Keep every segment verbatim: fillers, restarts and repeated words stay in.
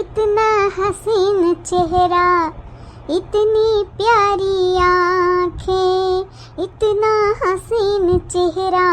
इतना हसीन चेहरा, इतनी प्यारी आंखें, इतना हसीन चेहरा,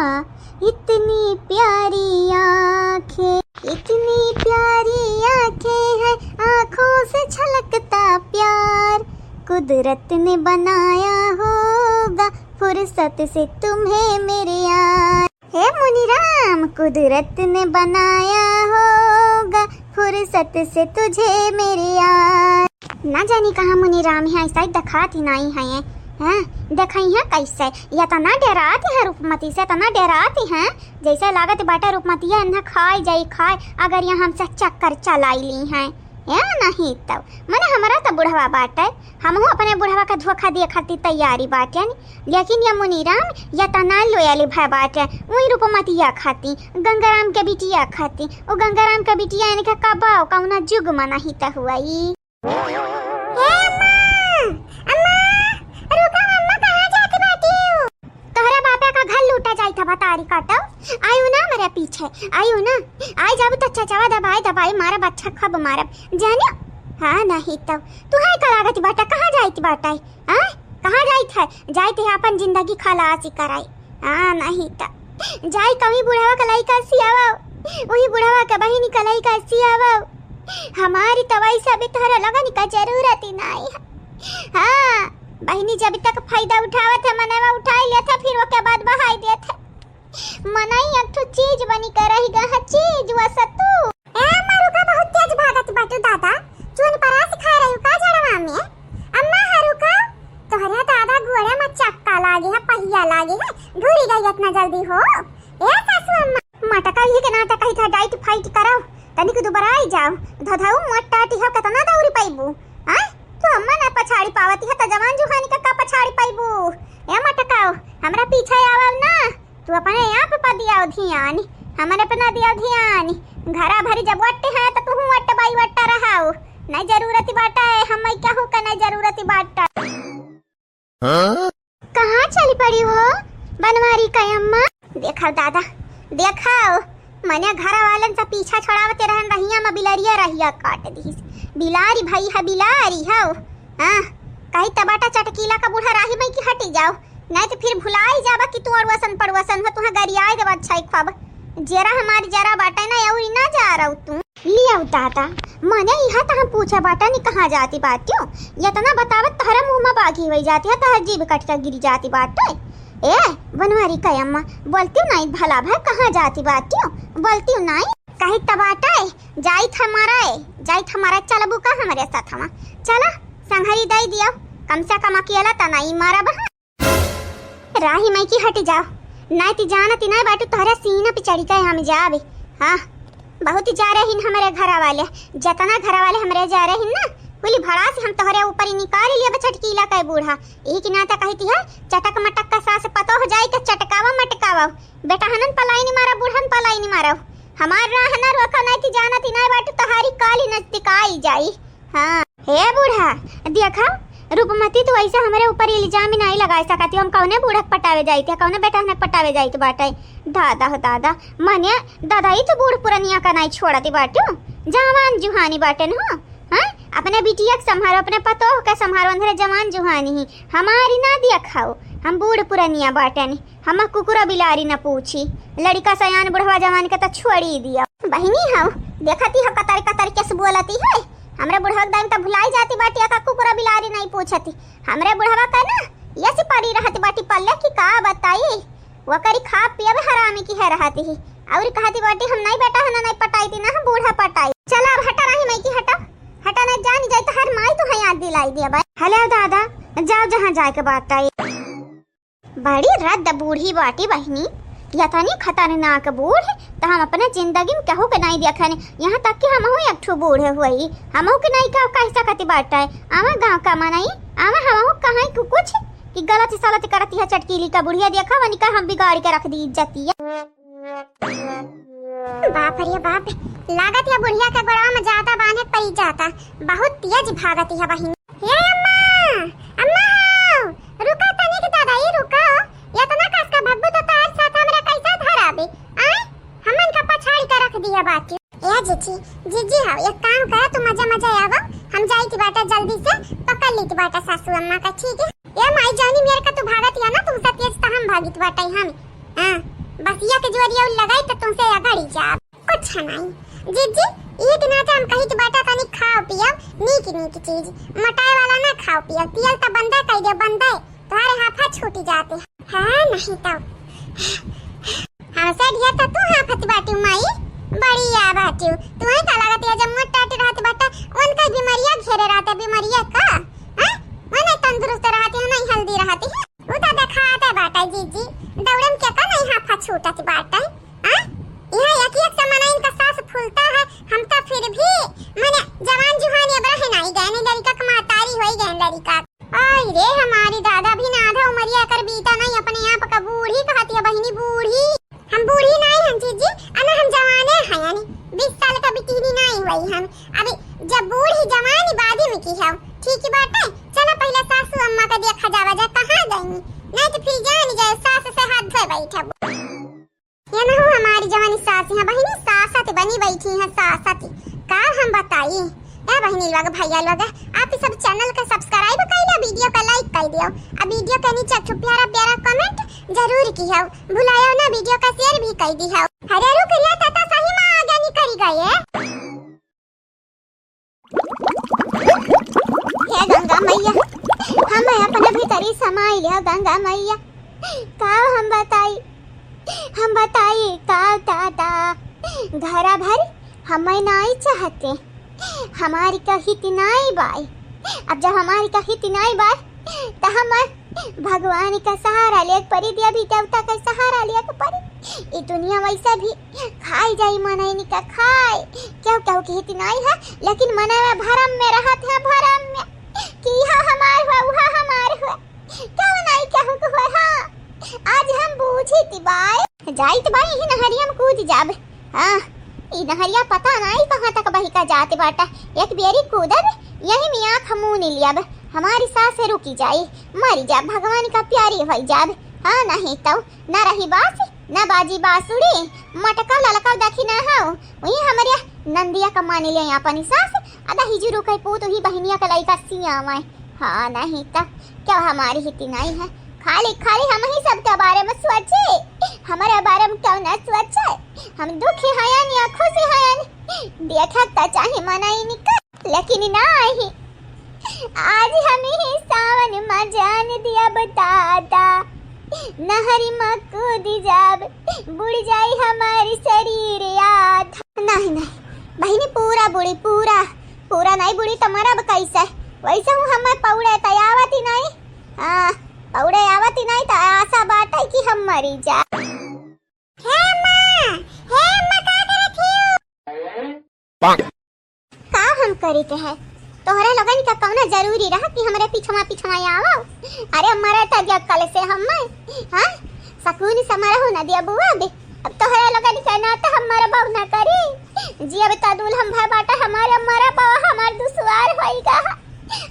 इतनी प्यारी आंखें, इतनी प्यारी आंखें हैं, आंखों से छलकता प्यार। कुदरत ने बनाया होगा फुर्सत से तुम्हें मेरे यार। हे मुनीराम, कुदरत ने बनाया होगा फुर्सत से तुझे मेरे यार। ना जानी कहाँ मुनीराम है, ऐसा ही दिखात ही नहीं है। हाँ, देखई है कैसे, इतना डेरात है रूपमती से, इतना डेरात है, जैसे लागत बाटे रूपमतिया इन्हें खाए जाई खाए, अगर यहाँ हमसे चक्कर चलाई ली हैं। ए नहीं तब, मने हमरा त बुढ़वा बाटे, हमहू अपने बुढ़वा के धोखा दिए खातिर तैयारी बाटे, लेकिन ये मुनीराम ये तना लोयली भय बाटे, वही रूपमतिया खाती, गंगाराम के बिटिया खाती। ओ गंगाराम के बिटिया इनके कबाओ कौना जुग में नहीं त हुआ ई। ए अम्मा, अम्मा, रुका अम्मा, कहाँ जात बाटिउ? तोहरा बापे का घर लूटा जाई था, बतारी काटो। आयु ना मेरे पीछे, आयु ना। आई जाबू तो चचवा दबाई दबाई मारब, अच्छा खब मारब। जानियो? हाँ, नहीं तो। तू है का लागत बाटा, कहाँ जाइत बाटा? हाँ? कहाँ जाइत है? जाइत है अपन जिंदगी खलासी कराई। हाँ, नहीं तो। जाई कभी बुढ़वा का लइका सियावा, वही बुढ़वा का बहिनी का लइका सियावा। हमारी तो वैसे भी तोहरा लगन का जरूरत ही नहीं है। हाँ, बहिनी जब तक फायदा उठावत है, मनवा उठाई लेत है, फिर ओके बाद बहाई देत है। मनई एक ठो चीज बनी के रह गा है, चीज वस्तु। ए अम्मा रुका, बहुत तेज भागत बाटू दादा, चून परास खा रही का जड़वा में? अम्मा हा रुका, तोहरे दादा गोड़े में चक्का लागे है, पहिया लागे है, घुरी गई इतना जल्दी हो। ए सासू अम्मा। मटका ये के नाटक कही था, डाइट फाइट करो, तनिक दुबराई जाओ, धधाऊ मोट टाटी हो, कितना दौरी पाइबू? आय, तू अम्मा ना पछाड़ी पावती है, त जवान जुहानी का, का पछाड़ी पाइबू? ए मटकाओ, हमरा पीछे आवल ना, तू अपने आप पर दियाओ ध्यान, हमरे पे ना दियाओ ध्यान। घरा भरी जब वट्टे है, त तू वट्टे बाई वट्टा रहाओ, नहीं जरूरत बाटा है, हम कहू का नहीं जरूरत बाटा। हाँ? कहाँ चली पड़ी हो बनवारी का अम्मा? देखाओ दादा, देखाओ, मने घर वालन से पीछा छोड़ावते रहन, रहिया में बिलरिया रहिया काट दीस। बिलारी भाई है, बिलारी हौ। हाँ, कही तबाटा चटकीला का बूढ़ा राही मई की हटी जाओ, नहीं तो फिर भुलाई जाबा कि तू अड़ुआसन पड़ुआसन हो, तुहाँ गरियाए देबा अच्छा ही ख्वाब। जरा हमारी जरा बाटे ना, अउरी ना जा रहा तू। लियाऊ दादा, मने इहा त हम पूछे बाटा नी कहाँ जाती बाटियो? यतना बतावत तहरा मुँह मा बागी होई जाती है, तहर जीभ कट के गिरी जाती बाटे। ए, बनवारी का अम्मा, बोलती नाई भला भा कहाँ जाती बाटियो? बोलती नाई। कही त बाटे, जाई था मारा ए, जाई था मारा, चलबू का हमरे साथ हमा? चला, संघरी दई दियो, कम से कम अकेला त नाई मारा बहा। राही मई की हट जाओ, नाई ती जानती नाई बाटू तोहरे सीना पे चढ़ी के हम जाबे। हाँ, बहुत ही जा रहे हिन हमरे घरा वाले, जतना घरा वाले हमरे जा रहे हिन ना, कुली भड़ास हम तोहरे ऊपर ही निकाल लिया बा चटकीला के बूढ़ा। यही की नाता कहती है, चटक मटक का सास पतो हो जाई के चटकावा मटकावा। बेटा हनन पलाई नी मारा, बूढ़न पलाई नी मारा। हमार राह ना रोका, नाई ती जानती नाई बाटू तोहारी काली नजदीक आई जाई। हाँ। हे बूढ़ा, देखा, रूपमती, तू ऐसा हमरे ऊपर इल्जाम ही नाई लगाए सकती। हम कौने बूढ़ा के पटावे जाइत है, कौने बेटहन के पटावे जाइत बाटे? दादा हो दादा, मने दादा ही तो बूढ़ पुरनिया का नाई छोड़ती बाटू, जवान जुहानी बाटे न हो। हाँ, अपने बिटिया के संभारो, अपने पतोह के संभारो, अंधरे जवान जुहानी ही, हमारी ना दिया खाओ, हम बूढ़ पुरनिया बाटे नी। हम कुकुरा बिलारी न पूछी, लड़िका सयान बुढ़वा जवान के त छोड़ी दिया। बहिनी हौ, देखती हौ कतर कतर केस बोलती है। हमरे बुढ़वा के दाई त भुलाई जाती बाटी, का कुकुरा बिलारी नहीं पूछती। हमरे बुढ़वा का ना, यसी पड़ी रहती बाटी पल्ले की का बताई। वकरी खा पियब हरामी की है रहती ही। अउरी कहती बाटी हम नहीं बेटा है ना, नहीं पटाई थी ना, हम बूढ़ा पटाई। चला अब हटा राही मई की हटा, हटा नहीं जानी जाई तो हर माई तो है याद दिलाई दिया भाई। हले दादा, जाओ जहाँ जाए के बात आई। बड़ी रद्द बूढ़ी बाटी बहिनी, यतनी खतरनाक बूढ़, त हम अपने जिंदगी में केहू के नाई देखन। यहाँ तक कि हमहू एक ठो बूढ़ हुई, हमहू के नाई का कह सकती बाटे। आवा गाँव का मनई, आवा हमहू कहाँ कि कुछ कि गलत सलत करती है चटकीली का बुढ़िया, देखा वनी का हम बिगाड़ के रख दी इज्जतिया। बाप रे बाप, लागत या बुढ़िया के गोड़वा में ज्यादा बान्हे पड़ी जाता, बहुत तेज भागती है बहिनी। ए अम्मा, अम्मा हो, रुका तनिक दादा, ई रुका। यतना कस का भगबू तो तार साथ हमरा कैसा धराबे? आय, हमन का पछाड़ी के रख दिया बाटी। ए जीजी, जीजी हाँ, एक काम करा, तू मजा मजा आवा, हम जाइत बाटा जल्दी से, पकड़ लीत बाटा सासू अम्मा का, ठीक है? ए माई, जानी मेर का तू भागत या ना, तुमसे तेज त हम भागित बाटा हम। हाँ, बसिया के जोरिया लगाई त तुमसे अगड़ी जाब। कुछ नहीं जीजी, एक नाते हम कहित बाटा तनी खाओ पियो नीक नीक चीज, मोटाए वाला ना खाओ पियो, तेल त बंदे कह दे बंदे, तुम्हारे हाफा छूटी जाते। हाँ, नहीं तो। हमसे ढेर तो तू हाफत बाटिउ माई, बढ़िया बाटिउ। तुम्हें का लागत है जब मोट टाट रहत बाटा, उनका बीमारिया घेरे रहते, बीमारिया का? हाँ? वो नहीं तंदुरुस्त रहती है, नहीं हेल्दी रहती है। वो तो दिखाते बाटा जीजी, दौड़न के का नहीं हाफा छूटत बाटा, हाँ? यहाँ एक एक से मना इनका सांस फूलता है, हम तो फिर भी मने जवान जुहान अब रहे नहीं गए, नहीं लड़का का महतारी होई गए लड़का। आई रे हमारी दादा, भी ना आधा उमरिया कर बीता नहीं, अपने आप का बूढ़ी कहती है बहिनी, बूढ़ी। हम बूढ़ी नहीं हैं जीजी, अना हम जवाने हैं, यानी बीस साल का बिटिनी नहीं हुई हम। अभी जब बूढ़ी जवानी बादी में की है, ठीक ही बात है। चलो पहले सासू अम्मा का देखा जावा जा कहाँ गई, नहीं तो फिर जान जाए सास से हाथ धोए बैठा। ये ना हो हमारी जवानी सास, यहाँ बहिनी सासत बनी बैठी हैं, सासत। का हम बताई? ए बहिनी लोग, भैया लोग, आप सब चैनल का सब्सक्राइब कर लियो, वीडियो का लाइक कर दियो, अब वीडियो के नीचे एक ठो प्यारा प्यारा कमेंट जरूर की हो, भुलायो ना, वीडियो का शेयर भी कर दी हो। अरे रुक रे, तता सही में आगे निकल गए। हे गंगा मैया, हम अपने भीतरी समाई लिया गंगा मैया। का हम बताई, हम बताई का दादा, घरा भर हमें नाई चाहते, हमारी का हित नाई बाय। अब जब हमारी का हित नाई बाय, त हम भगवान का सहारा लेके परी, देवी देवता का सहारा लेके परी। ई दुनिया वैसे भी खाई जाई मनई निका खाए। केहू केहू के हित नाई है, लेकिन मनवा भरम में रहत है, भरम में कि इहा हमार हुआ, उहा हमार हुआ। केहू नाई केहू के हुआ, हाँ। आज हम बूझी तिबाई। जाइत बाई, इही नहरिया में कूद जाब। हाँ, ई नहरिया पता नाई कहाँ तक बही का जात बाटा। एक बेरी कूदब, यही में आँख मून लियब। हमारी सांस रुकी जाई, मरी जाब, भगवान का प्यारी होई जाब। हाँ, नहीं तो ना रही बास, ना बाजी बांसुरी, मटका ललका देखी ना हो, वही हमरे नंदिया का मान ले अपनी सास, अदा हिजुरु के पूत ही बहनिया का लइका सियावाए। हाँ, नहीं त क्या हमारी हिती नहीं है, खाली खाली हम ही सबके बारे में सोचे, हमारे बारे में क्यों ना सोचे? हम दुखी हयन या खुशी हयन, देखा त चाहे मनाई निकल। लेकिन नाही, आज हम ही सावन मा जान दियब दादा, नहरी मा कूद जाब, बुड़ जाई हमारी शरीर आधा। नाही, नाही, बहिनी, पूरा बुड़ी, पूरा, पूरा नाही बुड़ी त मरब कैसे? वैसे हूँ हमें पौड़े त आवत ही नाही। हाँ, पौड़े आवत ही नाही त आशा बाटे कि हम मरी जा। हे अम्मा, हे अम्मा, का करत हियो? का हम करी के है? तोहरे लोगन का कौनो जरूरी रहा कि हमरे पिछवा पिछवा आवो? अरे मरे त दिया कल से हम, हाँ, सकून से मरहु न दिया बुआ बे। अब तोहरे लोगन के ना त हम मरबो न करी। जियब त दूल्हन भय बाटा हमारे, मरबो हमार दुश्वार होई गा।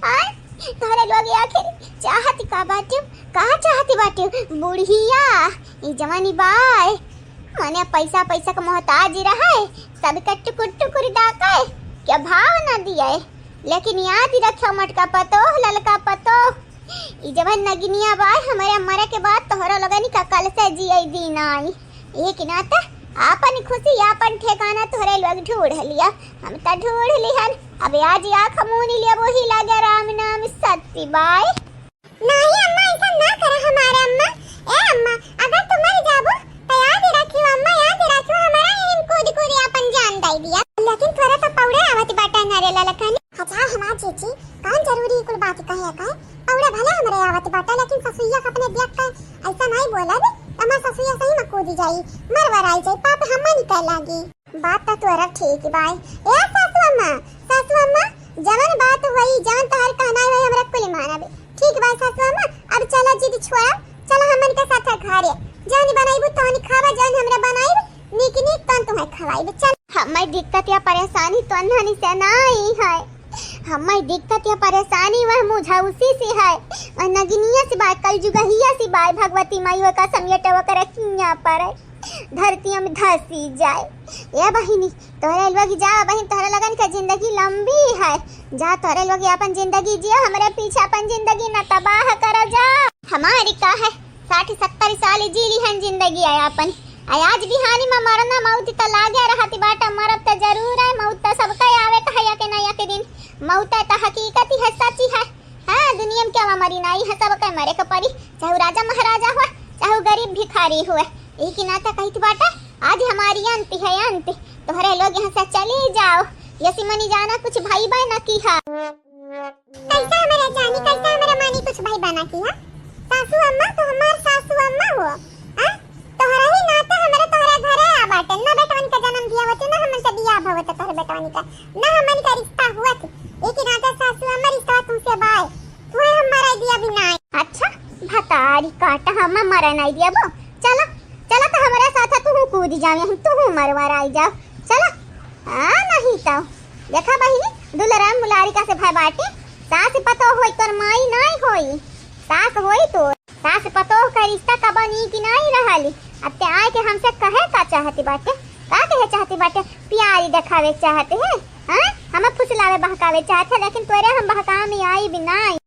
आय, तोहरे लोग आखिर चाहत का बाटे, का चाहत बाटे बुढ़िया? ई जवानी बाय, मने पैसा, पैसा के मोहताज रहे, सबके टुकुर टुकुर डाके, के भाव न दिए। लेकिन याद रखियो मोटका पतोह, ललका पतोह, ई जवन नगिनिया बाय, हमरे मरे के बाद तोहरा लोगन का कल से जिए दी नाई। एक नाता आपन खुशी, आपन ठिकाना तोहरे लोग ढूंढ लिया, हम त ढूंढ लिहन। अब आज आँख मून लिया, वही लागे राम नाम सत्य बाय। नाही अम्मा, ऐसा ना करा हमारे अम्मा। ए अम्मा, अगर तू मर जाबू, तो याद रखियो अम्मा, याद रखियो, हमारा इन कूद कूद अपन जान दे दिया। लेकिन तोरा तो पौड़े आवत बाटा ना रे ललकनी। अच्छा हमार जीजी, कौन जरूरी कुल बात कहे का? पौड़े भले हमरे आवत बाटा, लेकिन ससुइया के अपने देख के ऐसा नहीं बोलब, तो हमार ससुइया सही में कूद जाई, मर वराई जाई, पाप हमन के लागी। बात त तोरा ठीक बाय। ए सासू अम्मा, सासू अम्मा, जवन बात होई, जवन तोहर कहना होई, हमरा कुल मानब। ठीक बाय सासू अम्मा, अब चला जिद छोड़ा, चला हमन के साथ घरे। जवन बनैबू तवन खाबा, जवन हमरा बनाइब, नीक नीक तवन तुम्हें खवाइब। चल। हमें दिक्कत या परेशानी तोन्हनी से नाई है। हमें दिक्कत या परेशानी वह मुझौसी से है, वह नगिनिया से बाय, कलजुगहिया से बाय, भगवती माई वह का समेटे वकर किया पर। धरतिया में धसी जाए। ए बहिनी, तोहरे लोग जा बहिन, तोहरे लोगन के जिंदगी लंबी है। जा तोहरे लोग अपन जिंदगी जियो, हमरे पीछे अपन जिंदगी न तबाह करो जा। हमारी का है, साठ सत्तर साल जी ली हन जिंदगी है अपन। आ आज बिहानी में मरना मौत त लागे रहती बाटा, मरब त जरूर है, मौत त सबके आवे त है एक न एक दिन। मौत त हकीकत ही है, सच ही है। हाँ, दुनिया में केहू मरी नाई है, सबके मरे के परी, चाहे उ राजा महाराजा हुआ, चाहे उ गरीब भिखारी हुआ। यही के नाते कहित बाटा, आज हमारी अंत है, अंत। तोहरे लोग यहाँ से चली जाओ, यसी मनी जाना कुछ भाई बा न की है। कैसा हमारा जानी, कैसा हमारा मानी कुछ भाई बा न की है? सासू अम्मा तो हमार सासू अम्मा हो, हाँ? तोहरा ही नाते हमरे तोहरे घरे आ बाटे, ना बेटवन के जन्म दिया होते, ना हमन से बियाह भवत तोहरे बेटवन का, ना हमन का रिश्ता हुआ थे। एक ही नाते सासू अम्मा रिश्ता तुमसे बाय, तुम्हें हम मराई दिया भी नाई। अच्छा, भतारी काटा हम मरा नाई दिया वो। चला, चला तो हमारे साथ तू कूद जावे, हम तू मरवा आई जाओ। चला, आ नहीं तो। देखा बहिनी, दुलरा मुलारी का से भाई बाटे, सास पतो होई तोर माई नाई होई, सास होई तो। सास पतोह का रिश्ता कबो नीक नाई रहली। अब ते आए के हमसे कहे का चाहती बाटे? का कहे चाहती बाटे? प्यारी देखावे चाहते हैं? हाँ? हमें फुसलावे बहकावे चाहते हैं, लेकिन तोरे हम बहकावे में आई भी नाई।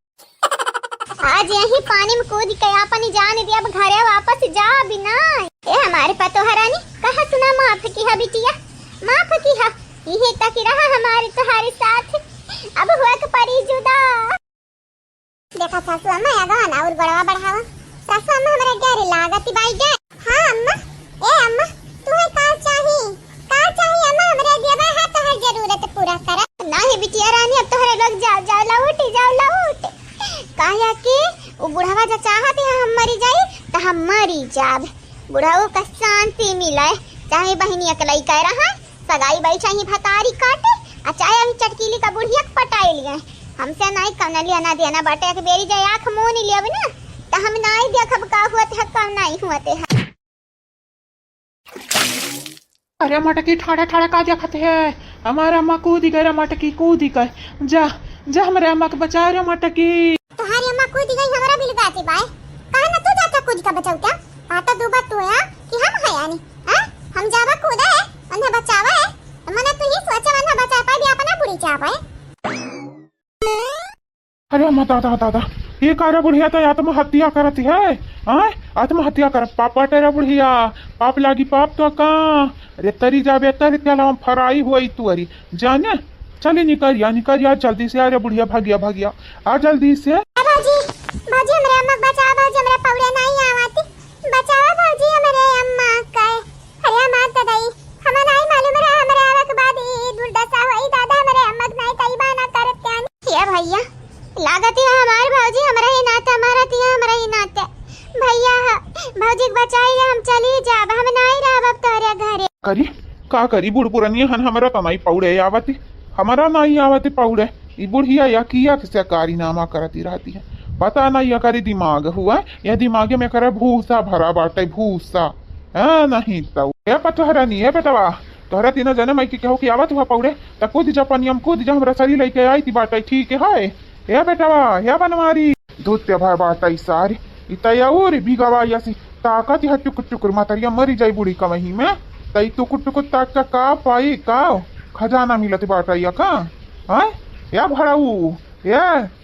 आज यही पानी में कूद के अपन जान दे, अब घरे वापस जा भी नाई। ए हमारे पतोह रानी, कहा सुना माफ की है बिटिया, माफ की है। यही तक रहा हमारे तुम्हारे साथ, अब हुआ के परी जुदा। देखा सासू अम्मा, या गाना और गोड़वा बढ़ावा। सासू अम्मा, हमरा डर लागत बाई डर। हाँ अम्मा, ए अम्मा, तुहे का चाही? का चाही अम्मा? हमरा देवा है तोहर जरूरत पूरा कर। नाही बिटिया रानी, अब तोहरे लोग जाओ, जाओ लौट, जाओ लौट। काहे कि उ बुढ़वा जा चाहत है हम मरी जाई, त हम मरी जाब। बुढ़ऊ का शांति मिले, चाहे बहिनी अकलाई कह रहा, सगाई बैठा ही भतारी काटे, आ चाहे अभी चटकीली का बुढ़िया के पटाए लिए। हमसे नाई कौनो लेना देना बाटे, एक बेरी जाए आँख मून लेब ना, त हम नाई देखब का हुआ थे, का नाई हुआ थे। अरे मटकी, ठाड़ा ठाड़ा का देखत है? हमारा अम्मा कूदी गए रे मटकी, कूदी गए। जा, जा हमारे अम्मा के बचा रे मटकी। तुम्हारी अम्मा कूदी गई, हमारा बिल गाती बाय। कहा ना तू जाता कूद का बचाऊ क्या? बात तो दो बात तू है कि हम है यानी, हाँ? हम जावा कूदा है, उन्हें बचावा है। मने तू ही सोचे उन्हें बचा पाए भी अपना बुढ़ी चावा है। अरे अम्मा, दादा, दादा, ये का रे बुढ़िया तो आत्महत्या करत है, हाँ? आत्महत्या करत पाप बाटे रे बुढ़िया, पाप लागी पाप तो का। अरे तरी जाबे तरी तेल हम फराई हुई तू अरी, जाने? चली निकरिया, निकरिया जल्दी से, अरे बुढ़िया भगिया, भगिया, आ जल्दी से। ए भौजी, भौजी हमरे अम्मा के बचावा, भौजी हमरे पौड़े नहीं आवती, बचावा भौजी हमरे अम्मा के। अरे हमार तो दई, हमें नहीं मालूम रहा, हमरे आवे के बाद ई दुर्दशा होई, दादा हमरे अम्मा के नहीं तई बाना करत त्यान। ये भैया, लागत है हमार भौजी हमरे ही नाते, हमारा तिया हमरे ही नाते। भैया ह, भौजी के बचाई ले, हम चली जाब, हम नहीं रहब अब तोहरे घरे। करी, का करी, बूढ़ पुरनिया हन, हमरा तो नहीं पौड़े आवती, हमरा नहीं आवती पौड़े। ई बुढ़िया या किया के सरकारी नामा करती रहती है, पता नहीं एकरे दिमाग हुआ, या दिमागे में करे भूसा भरा बाटे, भूसा। हाँ, नहीं तो। ए पतोहरानी, ए बेटवा, तोहरा तीनों जने माई के केहू के आवत हुआ पौड़े, त कूद जा पनिया में, कूद जा, हमरा सरी लइके आई थी बाटे, ठीक है? ए बेटवा, ए बनवारी, धुत्ते भर बाटे सारी, ई त और बिगवा यसी ताकत है टुकुर टुकुर, मतरिया मरी जाई बूढ़ी कमही में, त ई टुकुर टुकुर ताक के का पाई, का खजाना मिलत बाटे या का? हाँ? ए भड़ऊ, ए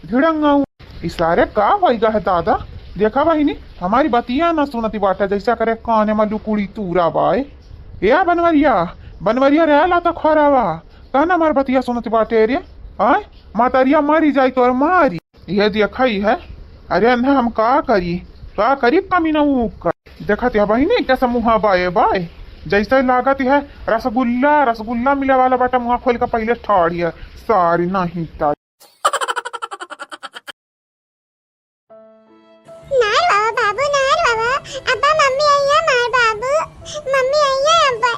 भिड़ंगऊ, ई सारे का होइगा है दादा? देखा बहिनी, हमारी बतिया ना सुनती बाटे, जैसा करे काने में लुकुड़ी तूरा बाय। ए बनवरिया, बनवरिया रे ला तो खरावा, का ना हमार बतिया सुनती बाटे रे? आय, मतरिया मरी जाई तोर मारी। ये देखा ही है, अरे अन्हा हम का करी, का करी कमी ना ऊकर। देखत है बहिनी कैसा मुहा बाय बाय, जैसे लागत है रसगुल्ला, रसगुल्ला मिले वाला बाटे, मुहा खोल के पहले ठाड़ है, सारी नहीं तारी। नार बाबा, बाबू, नार बाबा, अब्बा मम्मी आई है, मार बाबू, मम्मी आई है, अब्बा,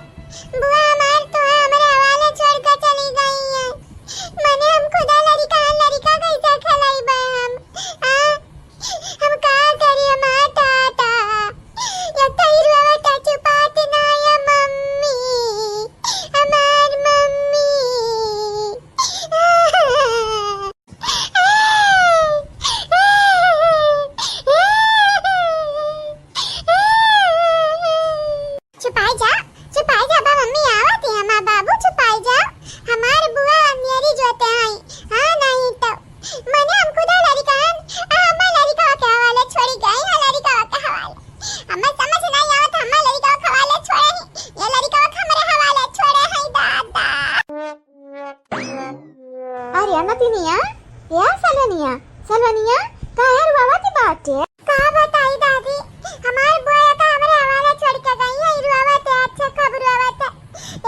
बुआ हमार तो है, हमरे हवाले छोड़ के चली गई है। मने हम खुदा लड़िका, लड़िका कैसे खिलाइबे हम? आ, हम का करी, हमार टाटा, या तैरवा टाचू पाट ना या मम्मी, हमार मम्मी। अरे नतिनिया, ए सलोनिया, सलोनिया, काहे रुआवत बाटे? का बताई दादी, हमार बुआ तो हमरे हवाले छोड़ के गई है, रुआवत है, अच्छा खूब रुआवत है।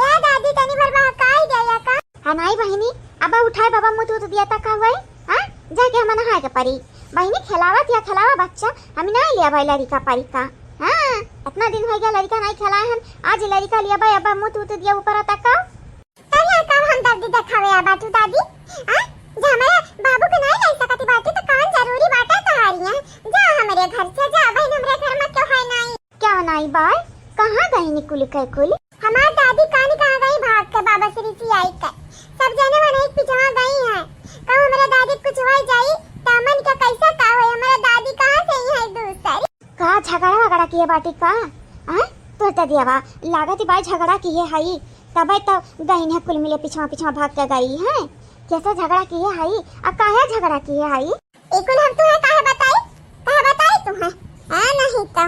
ए दादी, तनी भर बहकाई जाया का? हाँ नाई बहिनी, अब उठाए बाबा मुँह तूत दिया ता का हुआ है? हाँ? जाके हम नहाए के परी। बहिनी खेलावत या खेलावा बच्चा, हम नाई लिया भाई लड़िका परी का। हाँ, इतना दिन हो गया लड़िका नाई खेलाए हम, आज लड़िका लिया भाई, अब मुँह तूत दिया ऊपर तक का। तोरे का हमदर्दी देखावे आ बाटू दादी? आ? जे हमरे बाबू के नाई लाई सकती बाटी तो कौन जरूरी बाटे तोहारी यहाँ? जा हमरे घर से जा, बहिन हमरे घर में क्यों है नाई? क्या नाई बाय? कहाँ गई निकुल के कुल? हमार दादी कानी कहाँ गई भाग के बाबा श्री जी आई के? सब जने मन एक पिछवा गई हैं। कहूँ हमरे दादी कुछ हो जाई, त हमन के कैसे का होई? हमरे दादी कहाँ से आई है दूसरी? का झगड़ा वगड़ा किहे बाटी का? आय? तोर ददियावा लागत बा झगड़ा किहे हई, तबे तो गईन है कुल मिले पिछवा पिछवा भाग के गई है। कैसे झगड़ा किहे हई? आ काहे झगड़ा किहे हई? ई कुल हम तुहे काहे बताई? काहे बताई तुहे? हाँ नहीं तो।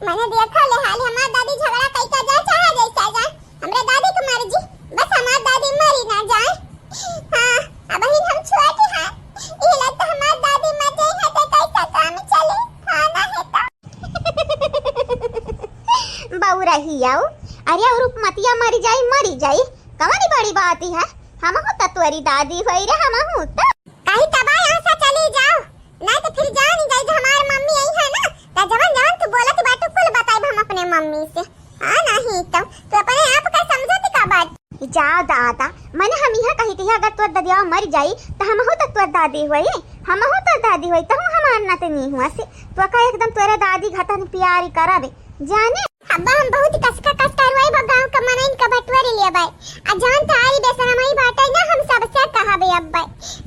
मैंने देखा ले हाल हमार दादी झगड़ा कई का जा चाहे जैसा जा। हमरे दादी की मर्जी, बस हमार दादी मरी ना जाए। हाँ, अब ही हम छोटी हैं। ई लग तो हमार दादी मर जाई है तो कैसा काम चले? हाँ ना है तो। बउरही आओ। अरे और रूपमतिया मरी जाई, मरी जाई। कवनी बड़ी बात है? हमहू तो तोरी दादी होई रे, हमहू तो। कहीं तबा यहाँ से चली जाओ, नहीं तो फिर जान जाई जो हमार मम्मी आई है ना, तो जवन जवन तू बोलत बाटू कुल बताइब हम अपने मम्मी से। हाँ नहीं तो तू अपने आप का समझत का बात। जा दादा, मने हम इहाँ कही थी अगर तोर ददिया मर जाई तो हमहू तो तोर दादी होई, हमहू तोर दादी होई, तहू हमार नतनी हुआ से। तो का एकदम तोरे दादी घटन प्यारी करबे जाने। अब्बा हम बहुत कसका कसका रोई बा, गाँव का मनइन का बटोरी लेबै। आ जान तारी बेसरमई बाटे ना, हम सबसे कहबे अब्बे।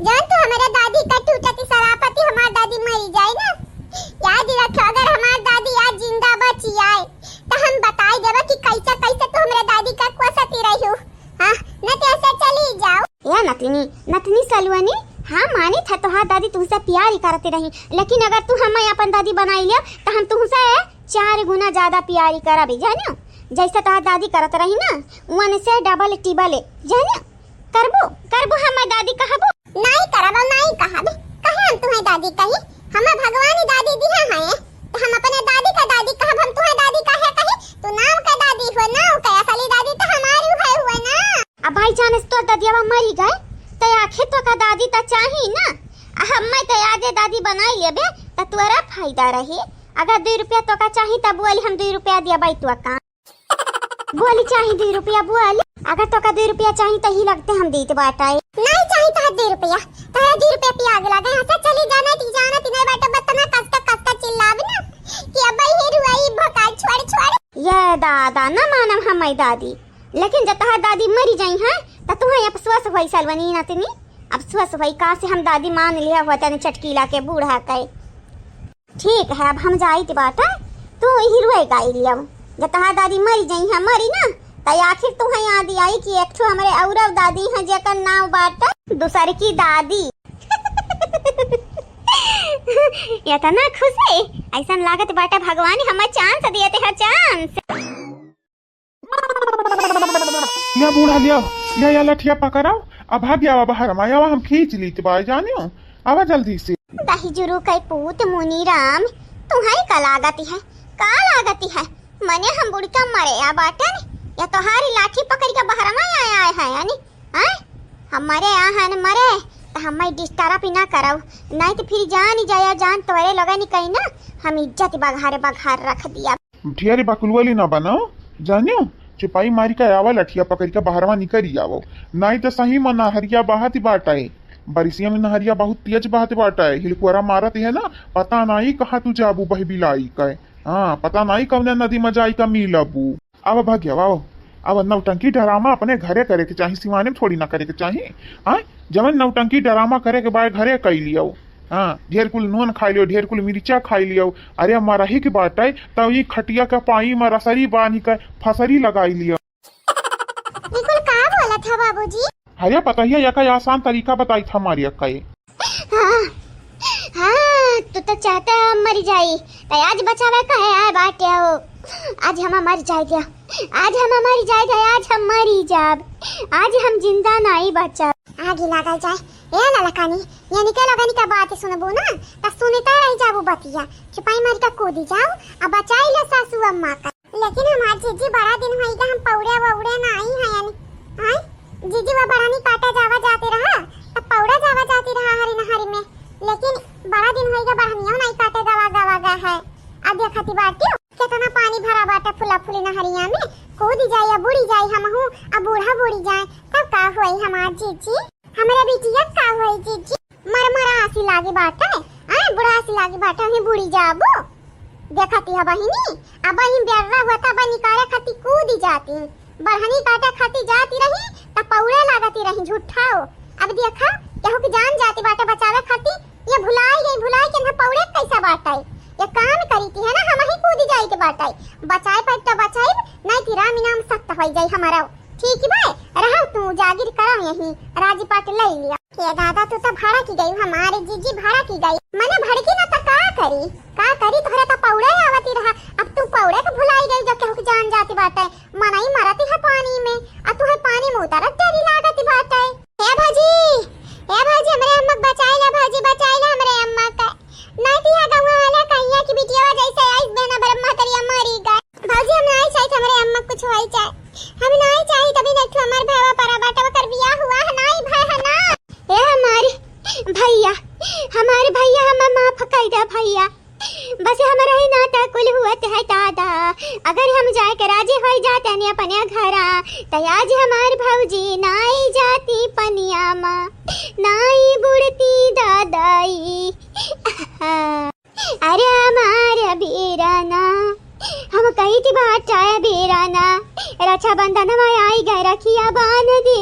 जान तू हमरे दादी का टूटती सरापती हमार दादी मरी जाए ना, याद रखो अगर हमार दादी आज जिंदा बची आए तो हम बताई देबे कि कैसे कैसे तू हमरे दादी का कोसती रही हो। हाँ, न तो ऐसे चली जाओ। ए नतनी, नतनी सलुअनी, हाँ मानी था तोहार दादी तुमसे प्यार ही करती रही, लेकिन अगर तू हमें अपन दादी बनाई ले तो हम तुमसे चार गुना ज्यादा प्यारी करबे, जानियो? जैसे तोहार दादी करत रही ना, वन से डबल टिबल, जानियो? करबो, करबो, हमार दादी कहबो? नाई करबो, नाई कहबे। कहे हम तुम्हें दादी कही? हमें भगवान ही दादी दिया है, तो हम अपने दादी का दादी कहब, हम तुम्हें दादी काहे कही? तू नाम का दादी हो, नाम का, असली दादी तो हमारी है हुए ना। अब भाई जान, इस तोर ददियावा मरी गए, तो आखिर तो का दादी तो चाही ना। आ हमें तो आजे दादी बनाई लेबे, तो तोरा फायदा रही। अगर दुई रुपया तोका चाही, तब बोली हम दुई रुपया दिया बाई तोका। बोली चाही दुई रुपया, बोली। अगर तोका दुई रुपया चाही, तो ही लगते हम दीत बाटाए। नहीं चाही तो दुई रुपया, तोहरा दुई रुपया पिया आग लगे। हंसा चली जाना, ती जाना, ती नहीं बाटे, बस तना कस के, कस के चिल्लाबे ना कि अब ही रुआई भकाई छोड़, छोड़। ये दादा, ना मानम हमारी दादी, लेकिन जब तोहार दादी मरी जाई हैं, तो तुम्हें अफसोस होई सलवनी नतनी, अफसोस होई का से हम दादी मान लिया हुआ तने चटकीला के बूढ़ा के। ठीक है, अब हम जाइत बाटा, तू ही रुए गाई लियो। जब तहार दादी मरी जाई है, मरी ना, त आखिर तुहे याद आई कि एक ठो हमरे औरव दादी हैं, जेकर नाव बाटा दूसर की दादी। इतना खुशी, ऐसन लागत बाटा भगवान हमें चांस दिए थे, चांस। लिया बूढ़ा, लिया, लिया, या लठिया पकड़ाओ, अब भाग आवा बाहर, माया हम खींच लीत बा, जानियो, आवा जल्दी से। दही जुरू के पूत मुनीराम, तुम्हारी का लागती है, का लागती है? मने हम बुढ़का मरे आ बाटन, या तोहारी लाठी पकड़ के बहरवा आया है, यानी, हैं? हम मरे आ हन मरे, तो हमें डिस्टर्ब ही ना करव, नहीं तो फिर जान ही जाया, जान तोरे लगे नहीं कहीं ना, हम इज्जत बघारे बघार रख दिया। ढेर बकलुअली ना बनाओ, जानियो, चुपाई मारी के आवा, लठिया पकड़ के बाहरवा निकरी आवो, नाई तो सही में नहरिया बहत बाटे। बरिसिया में नहरिया बहुत तेज बहत बाटे, हिलकोरा मारत है ना, पता नाई कहाँ तू जाबू बह बिलाई के। हाँ, पता नाई कौने नदी में जाई का मिलबू। अब भगिया, आओ, अब नौटंकी ड्रामा अपने घरे करे के चाही, सिवाने में थोड़ी ना करे के चाही। हाँ, जवन नौटंकी ड्रामा करे के बाय घरे कई लियो। हाँ, ढेर कुल नून खाई लियो, ढेर कुल मिर्चा खाई लियो। अरे मरही के बाटे, तब ई खटिया के पाई में रसरी बांध के फसरी लगाई लियो। ई कुल का बोलत ह बाबूजी? अरे पतहिया, यका आसान तरीका बताई था मारी अक्का ये। हाँ, हाँ, तू तो चाहता है हम मरी जाई, तो आज बचावे का है, आए बाटे हो। आज हम मर जाए गया, आज हम मर जाए गया, आज हम मरी जाब, आज हम जिंदा नहीं बचब। आगी लगा जाए, ए ललकनी, यनिके लोगनी का बात सुनबू ना, त सुनते रह जाबू बतिया। चुपाई मारी का कूदी जाओ, अब बचाई ले सासू अम्मा का। लेकिन हमार जीजी बड़ा दिन होइगा, हम पौड़े वौड़े ना आई हैं यानी। आय, जीजी वो बढ़नी काटे जावा जाती रहा, तब पौड़े जावा जाती रहा हरी नहरी में। लेकिन बड़ा दिन होइगा, बढ़निया नहीं काटे गवा गवा गा है। अब देखती बाटियो, केतना पानी भरा बाटे फुला फुली नहरिया में, कूदी जाई या बूड़ी जाई हमहू, अब बूढ़ा बूड़ी जाए, तब का होई हमार जीजी? हमरे बिटिया का होई जीजी? मर मर आसी लागी बाटे, आय बुढ़ा आसी लागी बाटे, वहीं बूड़ी जाबो। देखती है बहिनी, अब ही बेर्रा हुआ था, अब निकाले खाती कूदी जाती, बढ़नी काटे खाती जाती रही, त पौड़े लागती रही झूठाओ। अब देखा, केहू की जान जाती बाटे बचावे खाती, ये भुलाई गई, भुलाई के ना पौड़े कैसा बाटे। ये काम करी थी है ना, हम ही कूदी जाई के बाटे, बचाए पाइब त बचाइब, नहीं ती राम इनाम सख्त होई जाई हमारा। ठीक बा, रहो तू जागिर करो यही, राजी पाट ले लिया। हे दादा, तू तो भड़की गई, हमारे जीजी भड़की गई। मने भड़की ना तो का करी, का करी, तोहरे तो पौड़े आवती रहा, अब तू पौड़े के भुलाई गई जो केहू के जान जाती बाटे। मनई मरती है पानी में, आ तू है पानी में उतरत डरी लागती बाटे। हे भौजी, हे भौजी, हमरे अम्मा के बचाई ला भौजी, बचाई ला हमरे अम्मा के। नहीं तो यहाँ गाँव वाले कहिया कि बिटिया जैसे आइस बहना बरम्मा तरिया मरी गए। भौजी, हम नाई चाहित हमरे अम्मा कुछ होई चाहे, हम नाई चाहित अभी देखो हमार भैया परा बाटे, ओकर बियाह हुआ है नाई भय है ना। ए हमारे भैया, हमारे भैया, हमें माफ कर दे भैया, बस हमरा ही नाता कुल हुआ है दादा। अगर हम जाए के राजी होई जाते नहीं अपने घरा, त आज हमार भौजी नाई जाती पनिया मा, नाई बुड़ती दादाई। अरे हमार बीराना, हम कही थी बाटा बीराना, रक्षाबंधन में आई गए रखिया बांध दी,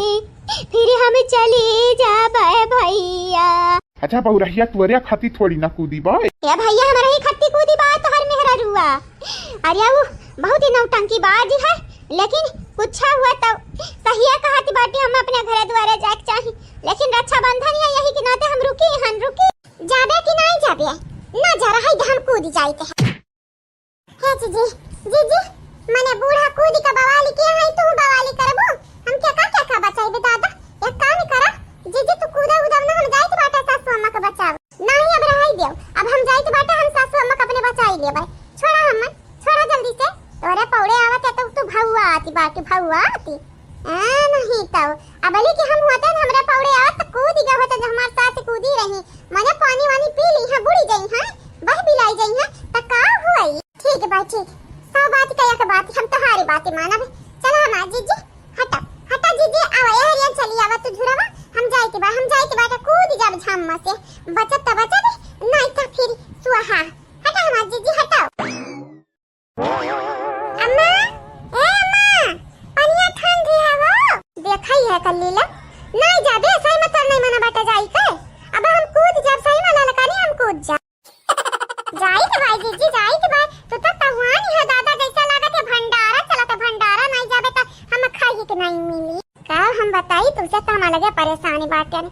फिर हम चली जाबे भैया। अच्छा बहुरहिया, तोरे खाती थोड़ी ना कूदी बा। ए भैया, हमरा ही खाती कूदी बा तोहर मेहररुआ। अरे उ बहुत ही नौटंकी बाज है, लेकिन कुछ हुआ तो सहिया कहती बाटी, हम अपने घरे दुआरे जाए के चाही, लेकिन रक्षाबंधन या यही के नाते हम रुकी हन, रुकी। जाबे कि नहीं जाबे? ना जा रहा है, हम कूद जाइत है। हे जीजी, जीजी, मने बूढ़ा कूद के बवाली किया है, तू बवाली करबो? हम क्या का, क्या का बचाइबे दादा? एक काम करा, जीजी तू कूदा उदब ना, हम जाइत बाटे सासू अम्मा के बचाव। नहीं अब रहाई देव, अब हम जाइत बाटे, हम सासू अम्मा के अपने बचाई लेबै। छोड़ा हम, छोड़ा जल्दी से। तोरे पौड़े आवत है तो तू भौआ आती बाटी, भौआ आती। आ, नहीं तो, अबली के हम होते न, हमरे पौड़े आवत त कूद गए होते, जो हमार सास कूदी रही। मने पानी वानी पी ली है, बुड़ी गई है, बह बिलाई गई है, त का हुई? ठीक बा, ठीक। सौ बात का एक बात, हम तोहारी बात मानब। चला हमार जीजी, हटा, हटा जीजी, आवा, ए हरिया चली आवा, तू झुरवा, हम जाइत बा, हम जाइत बा, त कूद जाब झाम में से, बचत त बचत, नहीं त फिर स्वाहा। हटा हमार जीजी, हटाओ। अम्मा, ए अम्मा, पनिया ठंड है हो। देखा ही है कल्लीला, नहीं जाबे, सही में तोर नहीं मना बाटा जाई के। अब हम कूद जाब, सही में ललकानी हम कूद जाब। जाई के भाई जीजी, जाई के भाई, तू तो तहुआन ही है दादा, जैसा लागत है भंडारा चलत है, भंडारा नहीं जाबे तो हम खाई के नहीं मिली। का हम बताई तुमसे, तो हम अलगे परेशानी बाटे।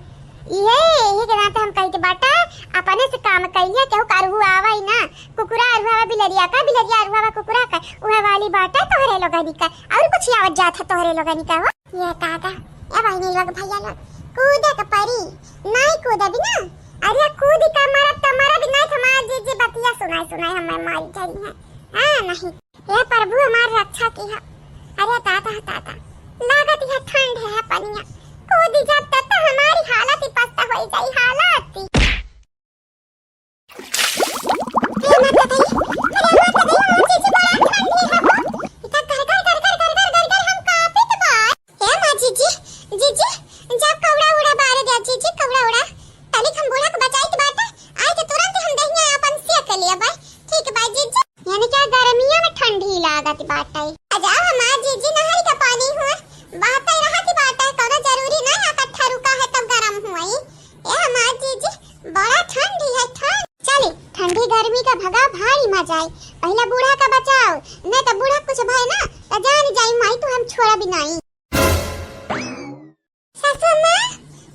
इहे, इहे के नाते हम कही के बाटा, अपने से काम कहिए, केहू का अरहु आवा ही ना। कुकुरा अरहु आवा बिलरिया का, बिलरिया अरहु आवा कुकुरा का, उहे वाली बाटा तोहरे लोगनी का। और कुछ आवत जात है तोहरे लोगनी का हो? ये दादा, ए बहिनी लोग, भैया लोग, कूदे के परी, नहीं कूदे बिना। अरे कूदी का मरब त मरब, नहीं हमार जीजी बतिया सुनाई सुनाई हमें मारी जाई है। हाँ, नहीं। हे प्रभु, हमार रक्षा किहा। अरे दादा, दादा, लागत है ठंड है पनिया। कूदी जब तक तो हमारी हालत ही पस्त होई जाई, हालत ही। हे माता दई, अरे माता दई, हमार जीजी बड़ा ठंडी है हो। इतना गरगर, गरगर, गरगर, गरगर हम कांपित बा। हे माँ जीजी, जीजी, जा कौड़ा उड़ा बारे दे जीजी, कौड़ा उड़ा। तनिक हम बूढ़ा के बचाइत बाटे, आए के तुरंत हम दहिया अपन सेक लेबै। ठीक बा जीजी। यानी क्या गर्मिया में ठंडी लागत बाटे। अजा हमार जीजी नहर का पानी हुआ, बहते रहत बाटे, कौनो जरूरी नहीं इकट्ठा रुका है तब गरम हुई। ए हमार जीजी, बड़ा ठंडी है ठंड। चली, ठंडी गर्मी का भगा भारी मजा आई। पहले बूढ़ा का बचाओ, नहीं तो बूढ़ा कुछ भय ना, तो जान जाई माई तू हम छोड़ा भी नहीं। सासू अम्मा,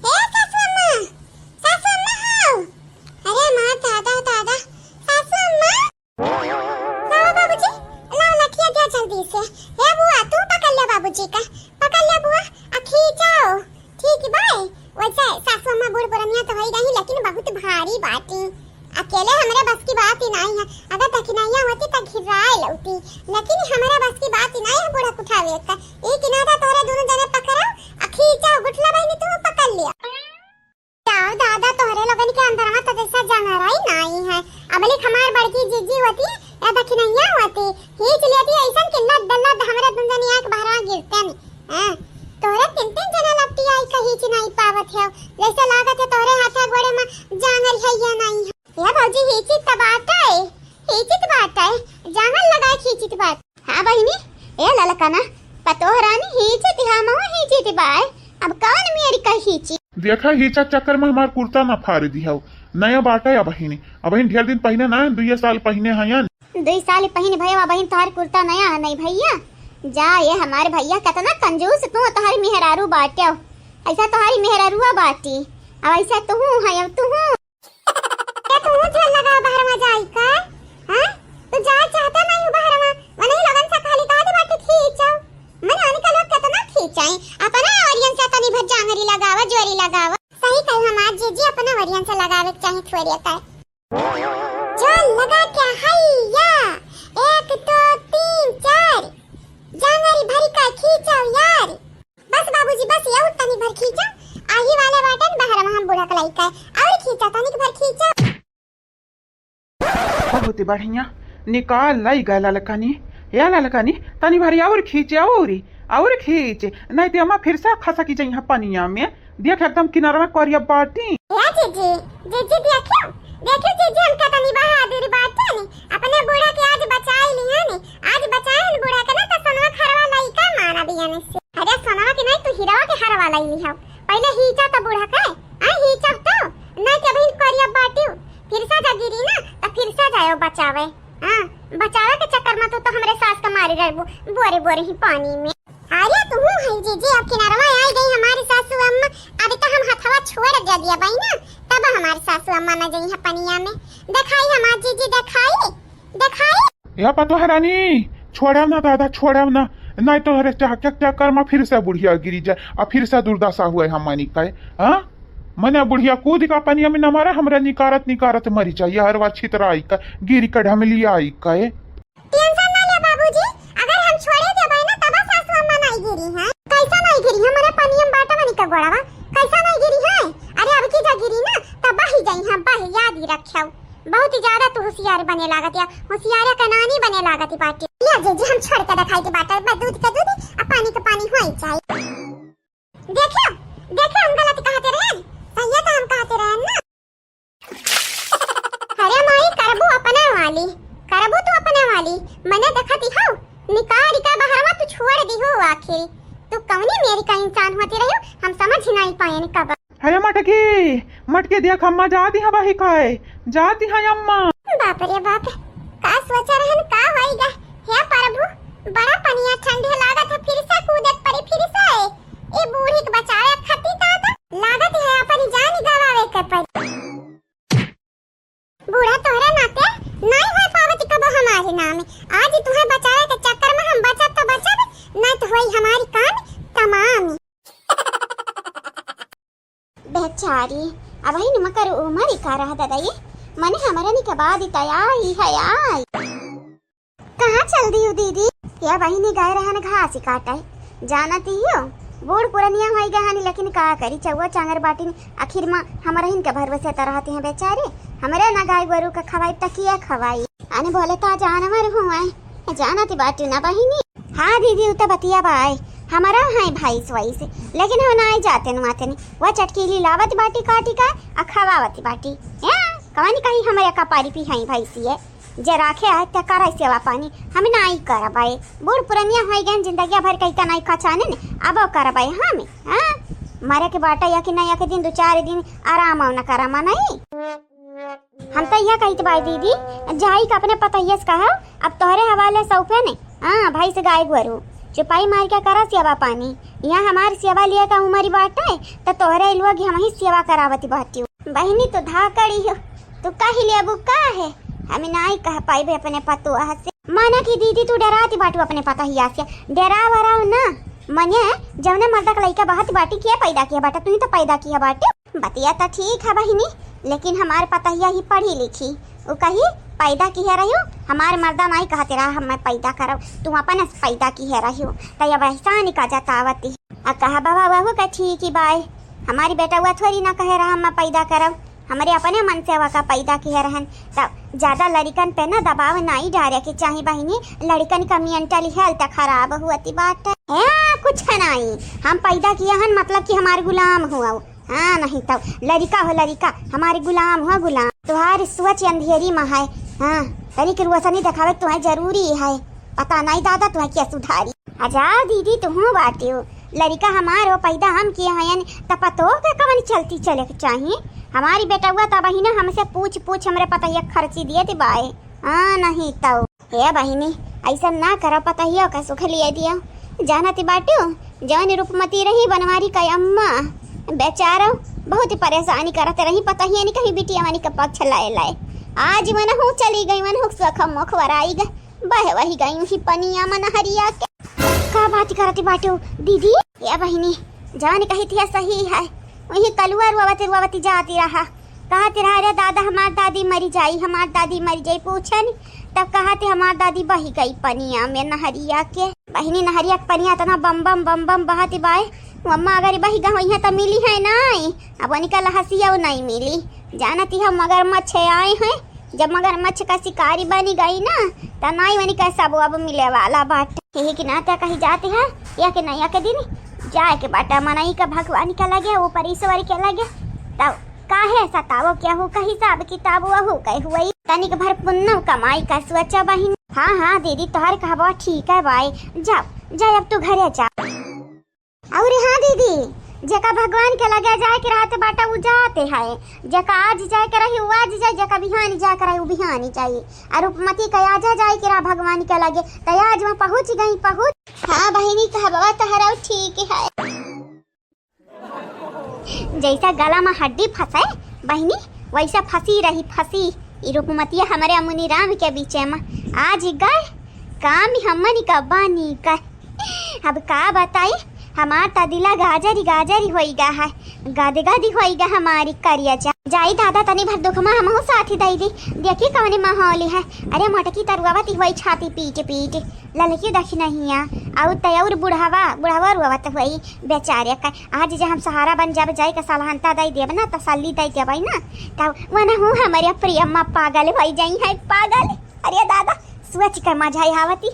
ए सासू अम्मा, सासू अम्मा हो। अरे माँ, दादा, दादा, सासू अम्मा। लाओ बाबूजी, लाओ लठिया दिया जल्दी से। ए बुआ, तू पकड़ ले बाबूजी का, पकड़ ले बुआ, आ खींचाओ। ठीक बा, वैसे सासू अम्मा बूढ़ पुरनिया तो होई गई, लेकिन बहुत भारी बाटी। अकेले हमरे बस की बात ही नहीं है। अगर दखिनैया होती तो घिराए लौती, लेकिन हमरे बस की बात ही नहीं है बूढ़ा उठावे का। ई किनारा तोरे दोनों जने पकड़ो, आ खींचो गुठला बहिनी, तू पकड़ लिया। जाओ दादा, तोहरे लोगन के अंदर में तो जैसा जंगरा ही नहीं है। अबले हमार बड़की जीजी होती या दखिनैया होती, खींच लेती ऐसन कि लद लद हमरे दोनों जने आँख बहरा गिरते नहीं। हाँ, तोहरे तीन तीन जना लपटी आई का खींच नहीं पावत है, जैसे लागत है तोहरे हाथा गोड़े में जांगर है या नहीं है। ए भौजी, खींचित त बाटे, खींचित बाटे, जांगर लगाए खींचित बाटे। हाँ बहिनी, ए ललकना, पतोह रानी खींचित, हमहू खींचित बाय। अब कौन मेरी का खींची? देखा, खींचा चक्कर में हमार कुर्ता ना फाड़ दिहौ। नया बाटे अबहिनी, अबहिन ढेर दिन पहिने ना, दुइये साल पहिने हयन। दुई साल पहिने भैया, अबहिन तोहार कुर्ता नया है नहीं भैया। जा, ये हमारे भैया कितना कंजूस तू, तोहारी मेहरारू बाटे। ऐसा तोहारी मेहरारुआ बाटी, अब ऐसा तू है, अब तू। क्या तू झल लगा बहरवा जाई का? हाँ? तू जाए चाहता नहीं हो बहरवा? मनई लोगन से खाली कहा दे बाटे खींचो। मन उनका लोग कितना खींचाई, अपना ओरियन से तनी भर जांगरी लगावा, जोरी लगावा। सही कही हमार जीजी, अपना ओरियन से लगावे के चाही थोड़ी अकाय। झल लगा के हैया, एक, दो, तीन, चार, जांगरी भरी का खींचो यार। बस बाबूजी, बस, यहू तनी भर खींचा, आही वाला बाटन बहरवा हम बूढ़ा कलाई का, और खींचा, तनिक भर खींचा। बहुत बढ़िया, निकाल लाई गए ललकनी। या ललकनी, तनी भर और खींचे, और, और खींचे, नहीं तो अम्मा फिर से खसकी जइहा पनिया में। देख, एकदम किनारवा करिया बाटी। ए जीजी, जीजी देखियो, देखियो जीजी, हम कितनी बहादुर बाटी ने, अपने बूढ़ा के आज बचाई लिया ने, आज बचाए बूढ़ा के ना तो सोनवा खरवा लइका मारा दिया ने से। अरे सोनवा के नहीं, तू हीरावा के हरवा लई लिहाव। पहले हीचा तो बूढ़ा के, आ हीचा तो, नहीं के बहिन करिया बाटियो। फिर से जा गिरी ना, तो फिर से जायो बचावे। हाँ, बचावे के चक्कर में तू तो हमरे सास के मारी रहबू, बोरे बोरे ही पानी में। अरे तू है जीजी, अब किनारवा आई गई हमारी सासू अम्मा। अब तो हम हथवा छोड़ दे दिया भाई ना, तब हमारी सासू अम्मा न जइहा पनिया में। देखाई हमार जीजी, देखाई, देखाई। या पतोह रानी, छोड़ब ना दादा, छोड़ब ना, नहीं तो हरे चहके चक्कर में फिर से बुढ़िया गिरी जाए और फिर से दुर्दशा हुए हमनी का। हाँ, मने बुढ़िया कूद का पनिया में न मारा, हमरा निकारत निकारत मरी जाए, हरवा छितराई का, गिरी का ढमलियाई का। टेंशन ना ले बाबूजी, अगर हम छोड़े देबै ना तब सासू अम्मा नहीं गिरी हैं। कैसा नहीं गिरी है? मने पनिया में बाटा मनी का गोड़वा, कैसा नहीं गिरी है? अरे अब की जा गिरी ना तब बही जाई हम, बही याद ही रखियो। बहुत ही ज्यादा तू होशियार बने लागत या, होशियार के नानी बने लागत बाटी। ले जीजी, हम छोड़ के दिखाई के बाटा, बस दूध के दूध, आ पानी के पानी होई जाए। देखियो, देखियो, हम गलत कहते रहे, सही है तो हम कहते रहे ना। अरे माई, करबू अपने वाली, करबू तू अपने वाली, मने देखत ही हौ, निकाल का बहरवा तू छोड़ दी हो आखिर। तू कौनी मेरी का इंसान होती रही, हम समझ ही नहीं पाए कब। अरे मटकी, मटकी देख अम्मा जाती हैं बही खाए, जाती हैं अम्मा। बाप रे बाप, का सोचा रहन, का होइगा? हे प्रभु, बड़ा पनिया ठंडे लागत है, फिर से कूदत पड़ी, फिर से। ए बूढ़ी के बचावे खातिर दादा, लागत है अपन जान गवावे के पड़ी। बूढ़ा तोहरे नाते नाई हो पावत कबो हमारे नाम। आज तुहे बचावे के चक्कर में हम बचब तो बचब, नहीं तो होई हमारी काम तमाम। बेचारी, अबहिन मकर उमर का रह ददई, मने हमरा निके बाद तया ही है आई। कहाँ चल दियो दीदी? या बहिनी गए रहन घास काटे, जानती हो, बूढ़ पुरनिया होई गए हनी, लेकिन का करी, चौवा चांगर बाटिन, आखिर में हमरहिन के भरोसे त रहती हैं बेचारे, हमरे ना गाय गोरू का खवाई त किया खवाई। अने बोले ता जानवर हुए, जानती बाटू ना बहिनी। हाँ दीदी, उ त बतिया बाय, हमारा है भैंस वैस, लेकिन हम नाई जाते नुआते नहीं। वह चटकीली लावत बाटी काटी का, आ खवावत बाटी। या, कवानी कहीं हमरे कपारी पी है भैंसी है, जे राखे है ते करे सेवा पानी, हम नाई करबाए। बूढ़ पुरनिया होई गए, जिंदगिया भर कहिता नाई खचाने ने, अब करबाए हम। हाँ, मरे के बाटा या कि नहीं, या के दिन दो चार दिन आराम न करामा नहीं। हम तो यह कहित बाई दीदी, जाई के अपने पतोहिया से कहा, अब तोहरे हवाले सौंपे ने, हाँ, भैंस गाय गोरू, चुपाई मार के करा सेवा पानी। यहाँ हमार सेवा लिए का उमरी बाटे, त तोहरे लोग हम ही सेवा करावती बाटियो। बहिनी, तू धाकड़ी हो, तू कही लेबू का है, हम नाई कह पाइबे अपने पतोह से। माना कि दीदी, तू डराती बाटू अपने पतोहिया से, डराव वराव ना। मने जौने मर्दा क लइका बहत बाटी, के पैदा किहे बाटे? तुहीं त पैदा किहे बाटे। बतिया त ठीक है बहिनी, लेकिन हमार पतहिया ही पढ़ी लिखी। उ कही, "पैदा किहे रह्यू, हमार मर्दा नाई कहते रहा हम्मे पैदा करब, तू अपने से पैदा किहे रह्यू।" त अब एहसान का जतावती। आ कहा बाबा, वहू का ठीक ही बाय, हमारी बेटउआ थोड़ी ना कहे रहा हम्मे पैदा करब, हमरे अपने मन से वका पैदा किहे रहन। तब ज्यादा लड़िकन पे ना दबाव नाई डारे के चाही बहिनी, लड़िकन का mental health खराब हुअती बाटे। ए, कुछ है नाई, हम पैदा किहे हन मतलब कि हमार गुलाम हुआ। हाँ, नहीं तब लड़िका हो लड़िका, हमार गुलाम हो गुलाम। तुहार सोच अंधेरी मा है। हाँ, तनिक रोशनी देखावे तुहे जरूरी है। पता नाई दादा तुहे क्या सुधारी। अच्छा दीदी, तुहूँ बाटियो, लड़िका हमार हो पैदा हम किहे हयन, त पतोह के कवन चलती चले के चाही? हमारी बेटउआ त बहिने हमसे पूछ पूछ हमरे पतहिया खर्ची दिए दी बाय। हाँ, नहीं तउ। हे बहिनी, ऐसा ना करो, पतहियो का सुख लिए दियो। जानती बाटियो, जौन रूपमती रही बनवारी का अम्मा, बेचारो बहुत परेशानी करत रही, पतहिया नहीं कहीं बिटिया वानी का पक्ष लाए लाए। आज मनहू चली गई, मनहू सुख मुख वराई गई। बह वही गई उही पनिया मा नहरिया के। का बात करती बाटू दीदी? ए बहिनी, जवन कही थी सही है। उही कलुआ रुआवती रुआवती जाती रहा, कहती रहा, "अरे दादा, हमार दादी मरी जाई, हमार दादी मरी जाई।" पूछन, तब कहती, "हमार दादी बही गई पनिया में नहरिया के।" बहिनी, नहरिया के पनिया इतना बम बम बम बम बहती बाय, वो अम्मा अगर बही गई है तो मिली है नाई, अब उनका लहसिया वो नहीं मिली। जानती है मगरमच्छ आए हैं, जब मगरमच्छ का शिकारी बनी गई ना, त नाई वनी का सब अब मिले वाला बाटे। यही के नाते कही जाती है, या के नया के दिन जाए के बाटे मनई का भगवान के लगे, ऊपर ईश्वर के लगे। तब काहे सतावो, केहू का हिसाब किताब वहू के हुई। तनिक भर पुन्नम कमाई का सोचा बहिन। हाँ, हाँ दीदी, तोहर कहबो ठीक है बाय। जाओ, जाओ अब तू घरे जा। अउर हाँ दीदी, जेका भगवान के लगे जाए के रहत बाटे, उ जाते है। जेका आज जाए के रही, उ आज जाए, जेका बिहानी जाए के रही, उ बिहानी जाए। और रूपमती का आज जाए के रहा भगवान के लगे, त आज वहाँ पहुँच गई, पहुँच। हाँ बहिनी, कहबवा तहरा ठीक है। जैसा गला में हड्डी फंसे बहिनी, वैसा फंसी रही, फंसी। ई रूपमतिया हमरे अमुनी राम के बीचे में आज गए, काम हमन का बानी का। अब का बताई, हमार त दिला गाजरी गाजरी होई गा है, गद गद होई गा हमारी करिया जा। जाई दादा, तनी भर दुख में हमहू साथी दई दी, देखी कवनी माहौल है। अरे मोटकी तरुआवती होई छाती पीट पीट, ललकी दखिनहिया, अउर त अउर बुढ़वा, बुढ़वा रुआवत होई बेचारे का। आज जे हम सहारा बन जाब, जाई के सलहनता दई देब ना, तसल्ली दई देबै ना, तब वनहू हमरे प्रियम्मा पागल होई जाई है, पागल। अरे दादा, सोच के मजा आवती।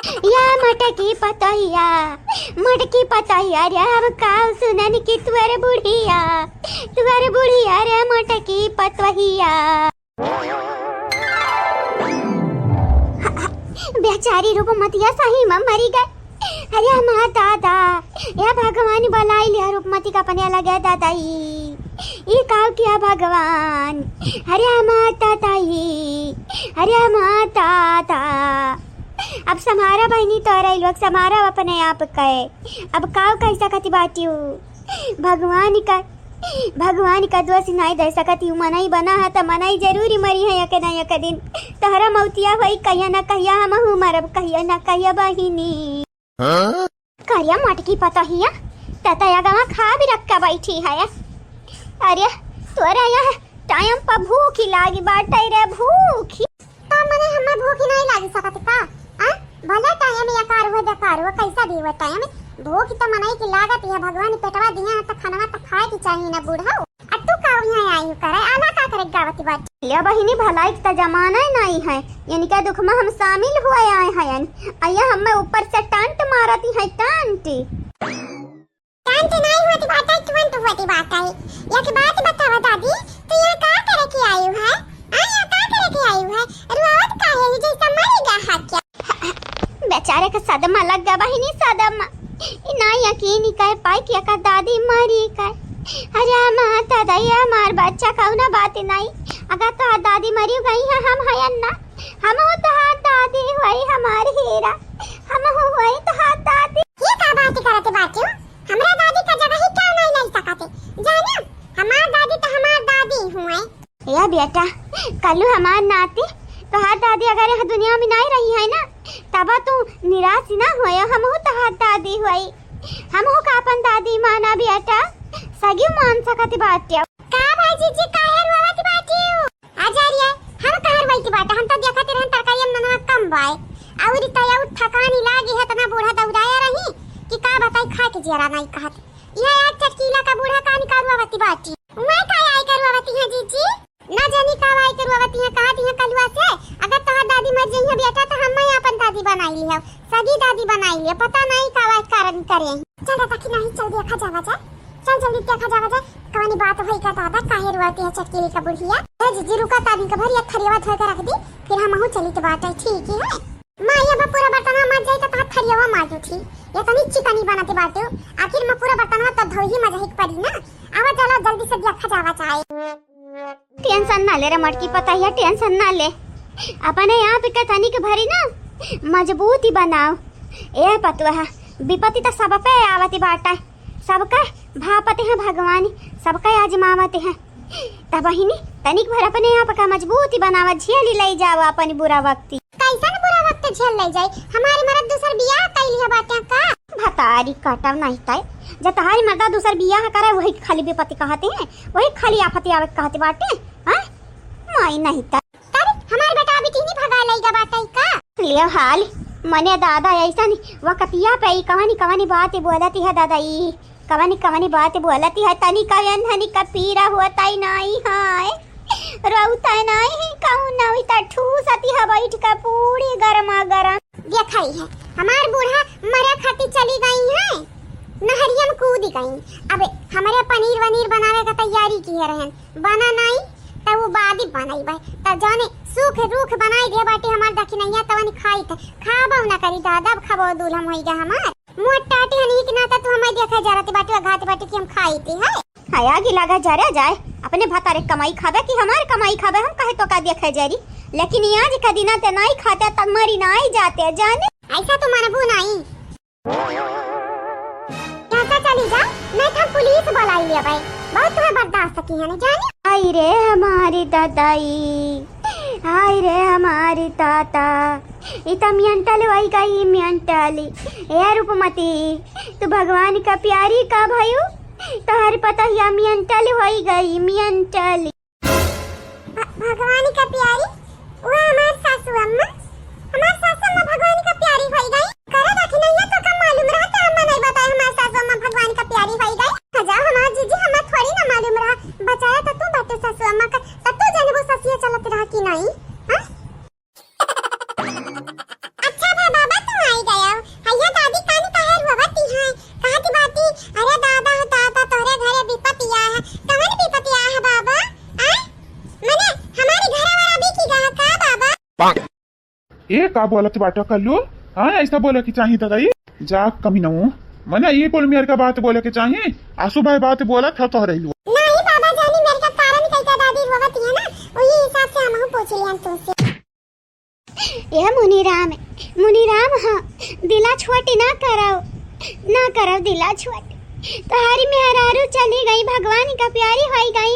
या मटकी पतोहिया, मटकी पतोहिया रे, हम काव सुनन की तुअर बुढ़िया, तुअर बुढ़िया रे मटकी पतोहिया। बेचारी रूपमतिया सही में मरी गए। अरे हमार दादा, या भगवान बुलाई लिया रूपमती का अपने लगे दादा ई, ई काव किया भगवान। अरे हमार दादा ई, अरे हमार दादा। अब समारा बहिनी तोरा ई लोग समारा अपने आप के। अब काव कह सकती बाटियो। भगवान का, भगवान का दोष नाई दे सकती हूँ। मनई बना है त मनई जरूरी मरी है एक ना एक दिन। तोहरा मौतिया होई कहिया ना कहिया, हमहू मरब कहिया ना कहिया बहिनी। हाँ? करिया मटकी पतोहिया, ततया गवा खा भी रख के बैठी है। अरे तोरा यह टाइम पर भूखी लागी बाटे रे, भूखी। का मने हमें भूखी नहीं लागी सकत का? आ? भले टाइम या कार हुए बेकार हुए, कैसा भी हुए टाइम, भूख तो मनई की लागत है। भगवान पेटवा दिया है तो खानवा तो खाए की चाहिए ना बूढ़ा। आ तू का यहाँ आई हूँ करे? आला का करे गावती बात? ले बहिनी, भलाई का जमाना ही नहीं है, इनका दुख में हम शामिल हुए आए हैं। अया हमें ऊपर से टंट मारती है, टंट। टंट नाई होती बात है, टुअंट होती बात है। एक बात बतावा दादी, तू यहाँ का करे के आयु है? आ, यहाँ का करे के आयु है? रुआवत काहे है, जैसा मरेगा हा क्या? बेचारे का सदमा लग गया बहिनी, सदमा। ई ना यकीन ही कर पाए कि एकर दादी मरी कर। अरे माता दया, हमार बच्चा कौना बात नाई। अगर तो दादी मरी गई है, हम हयन ना, हम हो तो हाथ दादी हुई हमार हीरा, हम हो हुई तो हाथ दादी। ये का बात करत बाटियो? हमरा दादी का जगह ही क्यों नहीं ले सकते? जाने, हमार दादी तो हमार दादी हुए। या बेटा, कल्लू हमार नाती, तोहार दादी अगर यह दुनिया में नहीं रही है ना, तब तू निराश ना होए, हमहू तहार दादी होई, हमहू का अपन दादी माना बेटा, सगी मान सकत बाटे। का भाई जीजी, काहे रोवत बाटियो? अजरिया, हम कहाँ रोवत बाटे, हम तो देखत रहन तरकारिया में नमक कम बाय। अउरी तो यउ थकानी लागी है, इतना बूढ़ा दौड़ाया रही कि का बताई, खाए के जियरा नहीं कहत। यह एक चटकीला का बूढ़ा कहानी का रोवत बाटी। वह का आई का रोवत है जीजी? ना जानी का आई का रोवत है, कहत है कलुआ से, अगर तोहार दादी मर जइहे बेटा तो हम ही अपन दादी बनाई लियो, सगी दादी बनाई लियो, पता नहीं का आई कारण करे। चल दादा कि नहीं, चल देखा जावा जाए, चल जल्दी देखा जावा जाए, कवनी बात होई का दादा, काहे रोवती है चटकीली का बुढ़िया। ए जीजी रुका, तानी का भर एक थरियावा धोए के रख दी, फिर हमहू चली तो बात है, ठीक ही है। माँ ये बा पूरा बर्तनवा माज जाई तो तहार थरियावा माज उठी, ये तनी चिकनी बनत बाटे, आखिर में पूरा बर्तनवा तो धोई ही मजही के पड़ी ना। आवा चला जल्दी से देखा जावा जाए। टेंशन ना ले रे मटकी पतहिया, टेंशन ना ले। अपने आप के तनिक भरी ना मजबूती बनाओ। ए पतुआ, विपत्ति त सब पे आवत बाटे, सबके भापत हैं भगवान, सबके आजमावत हैं। तब बहिनी तनिक भर अपने आप का मजबूती बनावा, झेली ले जावा अपन बुरा वक्ती। कैसन बुरा वक्त झेल ले जाई? हमारे मरद दूसर बियाह कैली है बाटे का? भतारी कटब नहीं तय, जब तहारी मर्दा दूसर बियाह करे, वही खाली विपत्ति कहते हैं, वही खाली आफत आवे कहते बाटे, हाँ? माई नहीं तय। तब हमारे बेटा अभी तीनी भगा लइगा बाटे का? लियो हाल, मने दादा ऐसा नहीं, वकतिया पे ई कवनी कवनी बात बोलती है दादा ई। कवनी कवनी बात बोलती है, तनी का अनधनी का पीरा होता ही नहीं है, रोता ही नहीं है, कहूँ ना होता ठूसती है बैठ के पूरी गरमा गरम। देखा ही है, हमार बूढ़ा मरे खातिर चली गई है, नहरिया में कूद गई। अब हमरे पनीर वनीर बनावे का तैयारी किए रहन, बना नहीं, त वो बादी बनइबे। त जौने सूख रूख बनाई दे बाटे हमार दखिनैया, तवन खाई थे, खाबो ना करी दादा, अब खाबो दूल्हम होई गया हमार। मोट टाटी हनी के नाता तू हमारे देखा जरत बाटे, घात बाटे कि हम खाई थे, है? हाय, आगी लगा जरे जाए, अपने भतारे कमाई खाबे कि हमार कमाई खाबे, हम कहे तो का देखे जरी, लेकिन आज का दिना ते नाई खाते, तब मरी नाई जाते, जाने। ऐसा तो मनबू नाई। यहाँ से चली जा, नहीं तो हम पुलिस बुलाई लेबै। बहुत तुम्हें बर्दाश्त की है, नहीं जाने। आई रे हमारी दादाई, आई रे हमारी दादा, ई त मेंटल होई गई, मेंटल। ए रूपमती, तू भगवान का प्यारी का भयू, तोहर पतहिया मेंटल होई गई, मेंटल। भ-, भगवान का प्यारी, वो हमार सासू अम्मा, हमार सासू अम्मा भगवान का प्यारी होई गई। करे रखी नहीं है तो का मालूम रहा, तो अम्मा नहीं बताए हमार सासू अम्मा भगवान का प्यारी होई गई। हजा हमार जीजी, हमार थोड़ी ना मालूम रहा, बचाया तो तू बाटे सासू अम्मा का, तब तू जानबो ससिया चलत रहा कि नहीं, हाँ? अच्छा भा बाबा, तू आई गया। हैया दादी कानी काहे रोवती है? कहती बाटी, अरे दादा, दादा, तोहरे घरे विपत्ति आया है। कवन विपत्ति आया है बाबा? आ? मने हमारे घर वाला भी की गया का बाबा? ए, का बोलत बाटा कल्लू? हाँ, ऐसा बोले के चाही दादा, ये जा कमी न हो। मने ये कुल मेर का बात बोले के चाही, आसू भाई बात बोलत है तोहरे लू। नहीं बाबा जानी, मेर का कारण कई का दादी रोवती है ना, वही हिसाब से हम पूछ लिया तुमसे। ए मुनीराम, मुनीराम, हाँ, दिला छोटी ना करव, ना करव दिला छोटी। तोहारी मेहरारू चली गई, भगवान का प्यारी होई गई।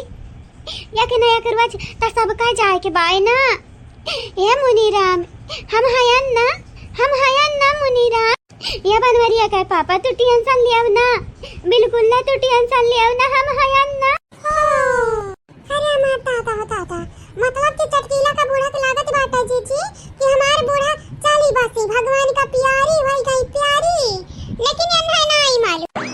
या के नया करवा छ-, त सबका जाए के बाय ना। ए मुनीराम, हम हयन ना, हम हयन ना मुनीराम। ए बनवरिया के पापा, तू टेंशन लियाव ना, बिल्कुल ना, तू टेंशन लियाव ना, हम हयन ना। अरे हमार दादा हो दादा, मतलब कि चटकीला का बूढ़ा के लागत बाटे जीजी कि हमार बूढ़ा चाली बसी भगवान का प्यारी होई गई प्यारी, लेकिन एन्हे नाई मालूम।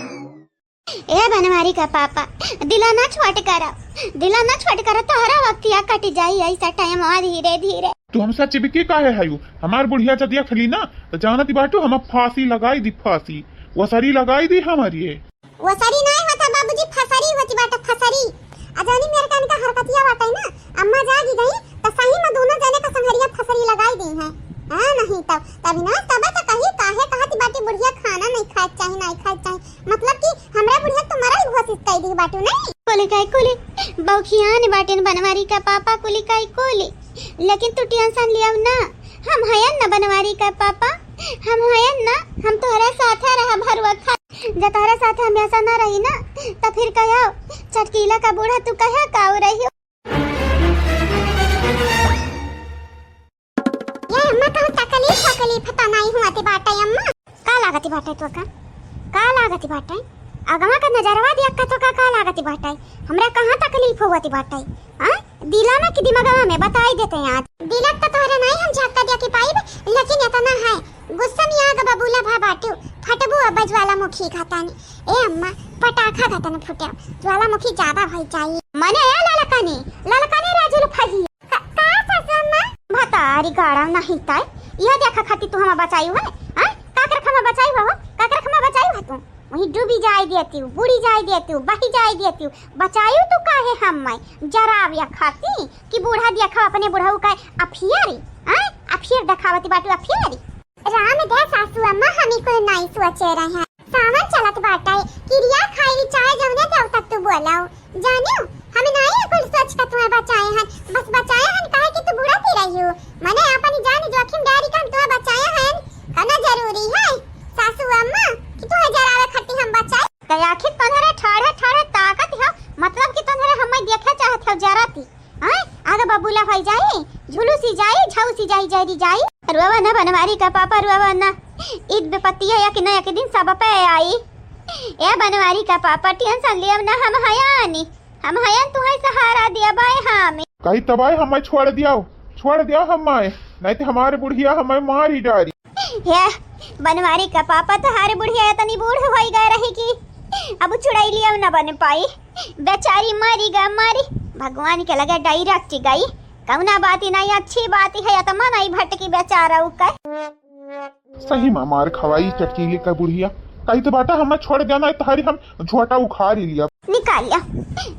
ए बनवारी का पापा, दिला ना छोट करा, दिला ना छोट करा, तोहरा वक्तिया कट जाई ऐसा टाइम और धीरे धीरे। तू हमसे चिपकी काहे हयू? हमार बुढ़िया जब देख ली ना, तो जानत बाटू हम फांसी लगाई दी, फांसी, वसरी लगाई दी हमारी है। वसरी नाय होता बाबूजी, फसरी होती बाटे, फसरी। आ जौनी मेर का इनका हरकतिया बाटे ना, अम्मा जागी गई, तो सही में दोनों जने का संघरिया फसरी लगाई दी है। हाँ, नहीं तब, तब ना, तब तो कही, काहे कहती बाटी बुढ़िया खाना नहीं खाए चाही, नहीं खाए चाही। मतलब कि हमरा बुढ़िया तो मरल घोषित कर दी बाटू, नहीं? कुली काई कुली, बौखियान बाटिन बनवारी का पापा, कुली काई कुली। लेकिन तू टेंशन लियाव ना, हम हयन ना बनवारी का पापा, हम हयन ना, हम तोहरा साथे रहब हर वक्त। जे तोहरा साथे हमेशा ना रही ना, त फिर कहो चटकीला का बूढ़ा तू कहे काऊ रही। ये अम्मा कहूँ तकलीफ हो तकलीफ त नाई हुआ ती बाटे अम्मा। का लागती बाटे तोका? का लागती बाटे? अगवा का नजरवा देख के तोका का लागती बाटे? हमरा कहाँ तकलीफ हुआ ती बाटे? हाँ? दिला में कि दिमागवा में बताई देते हैं आज। दिला त तोहरे नाई हम झक्का दिया कि पाइब, लेकिन इतना है, गुस्सा में आग बबूला भा बाटू, फटबू अब ज्वालामुखी खातानी। ए अम्मा, पटाखा खातन फुटे, ज्वालामुखी ज्यादा भई जाई। मने ए ललकनी, ललकनी राजुल फही। का, का सासू अम्मा? भतारी गाड़ा नहीं ताई, यह देखा खाती तू हमा बचाई है, हाँ? काकर खमा बचाई हो, काकर खमा बचाई हो तू? वहीं डूबी जाए देती हूँ, बूड़ी जाए देती हूँ, बही जाए देती हूँ, बचाई तू काहे हम मैं? जराव या खाती कि बूढ़ा देखा अपने बुढ़ऊ का अफियरी, हाँ? अफियर देखावती बाटू अफियरी। राम दे सासू अम्मा, हम ही कोई नाई सोचे रहे हैं। सावन चलत बाटे, किरिया खाई चाहे जौने देव तक तू बोलाओ। जानियो, हम नाई कुल सोच के तुम्हें बचाए हैं, बस बचाए हैं काहे कि तू बूढ़ा पी रही हो। मने अपन जान जोखिम डारी के हम तुम्हें बचाए हैं। कना जरूरी है सासू अम्मा कि तुम्हें जरावे खातिर हम बचाए? तो आखिर तोहरे ठाढ़े ठाढ़े ताकत हो, मतलब कि तोहरे हमें देखे चाहत हो जराती। हाँ, आगे बबूला होई जाई, झुलुसी जाई, झौसी जाई, जरी जाई। रुआवा ना बनवारी का पापा, रुआवा ना। ईद बेपत्तिया एक न एक दिन सब पे आई। ए बनवारी का पापा, टेंशन लियब ना, हम हयानी, हम हयन तुहई सहारा दिया बाय हमें। कही तबाय हमें छोड़ दियाओ, छोड़ दियाओ हमें, नहीं तो हमारे बुढ़िया हमें मारी डारी। हे बनवारी का पापा, तोहार बुढ़िया इतनी बूढ़ होई गए रही कि अब चुड़ैलिया न बन पाई। बेचारी मरी गा मरी, भगवान के लगे डायरेक्ट गई। कौना बात ही नहीं, अच्छी बात ही है, आत्मा नहीं भटकी बेचारा उ का। सही में मार खवाई चटकीली का बुढ़िया। कही तो बाटा हमें छोड़ देना है, तोहारी हम झोटा उखाड़ ही लिया। निकाल लिया,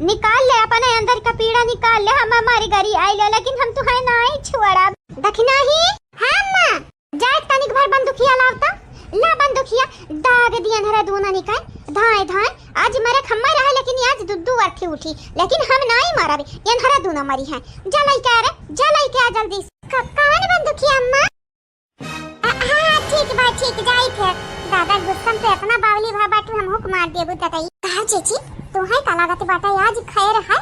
निकाल ले अपने अंदर का पीड़ा निकाल ले, हम हमारी गरी आई ले, लेकिन हम तुहे नहीं छोड़ा। दखिना ही हाँ माँ। जाए तनिक भर बंदुखिया लावता, ला बंदुखिया, दाग दियन हरा दूना निकाल, धाए धाए, आज मरे खम्मा रहे, लेकिन आज दुद्दू अर्थी उठी, लेकिन हम नाई मारब, यन हरा दूना मरी है। जा लइके आ रे, जा लइके आ जल्दी से। क-, कवन बंदुखिया अम्मा? अ, हाँ, हाँ, ठीक बा, ठीक, जाई थे। दादा गुस्सा में तो इतना बावली भा बाटू, हम हुक मार देबू ततई। कहा चेची, तू है का लागत बाटा, आज खैर है?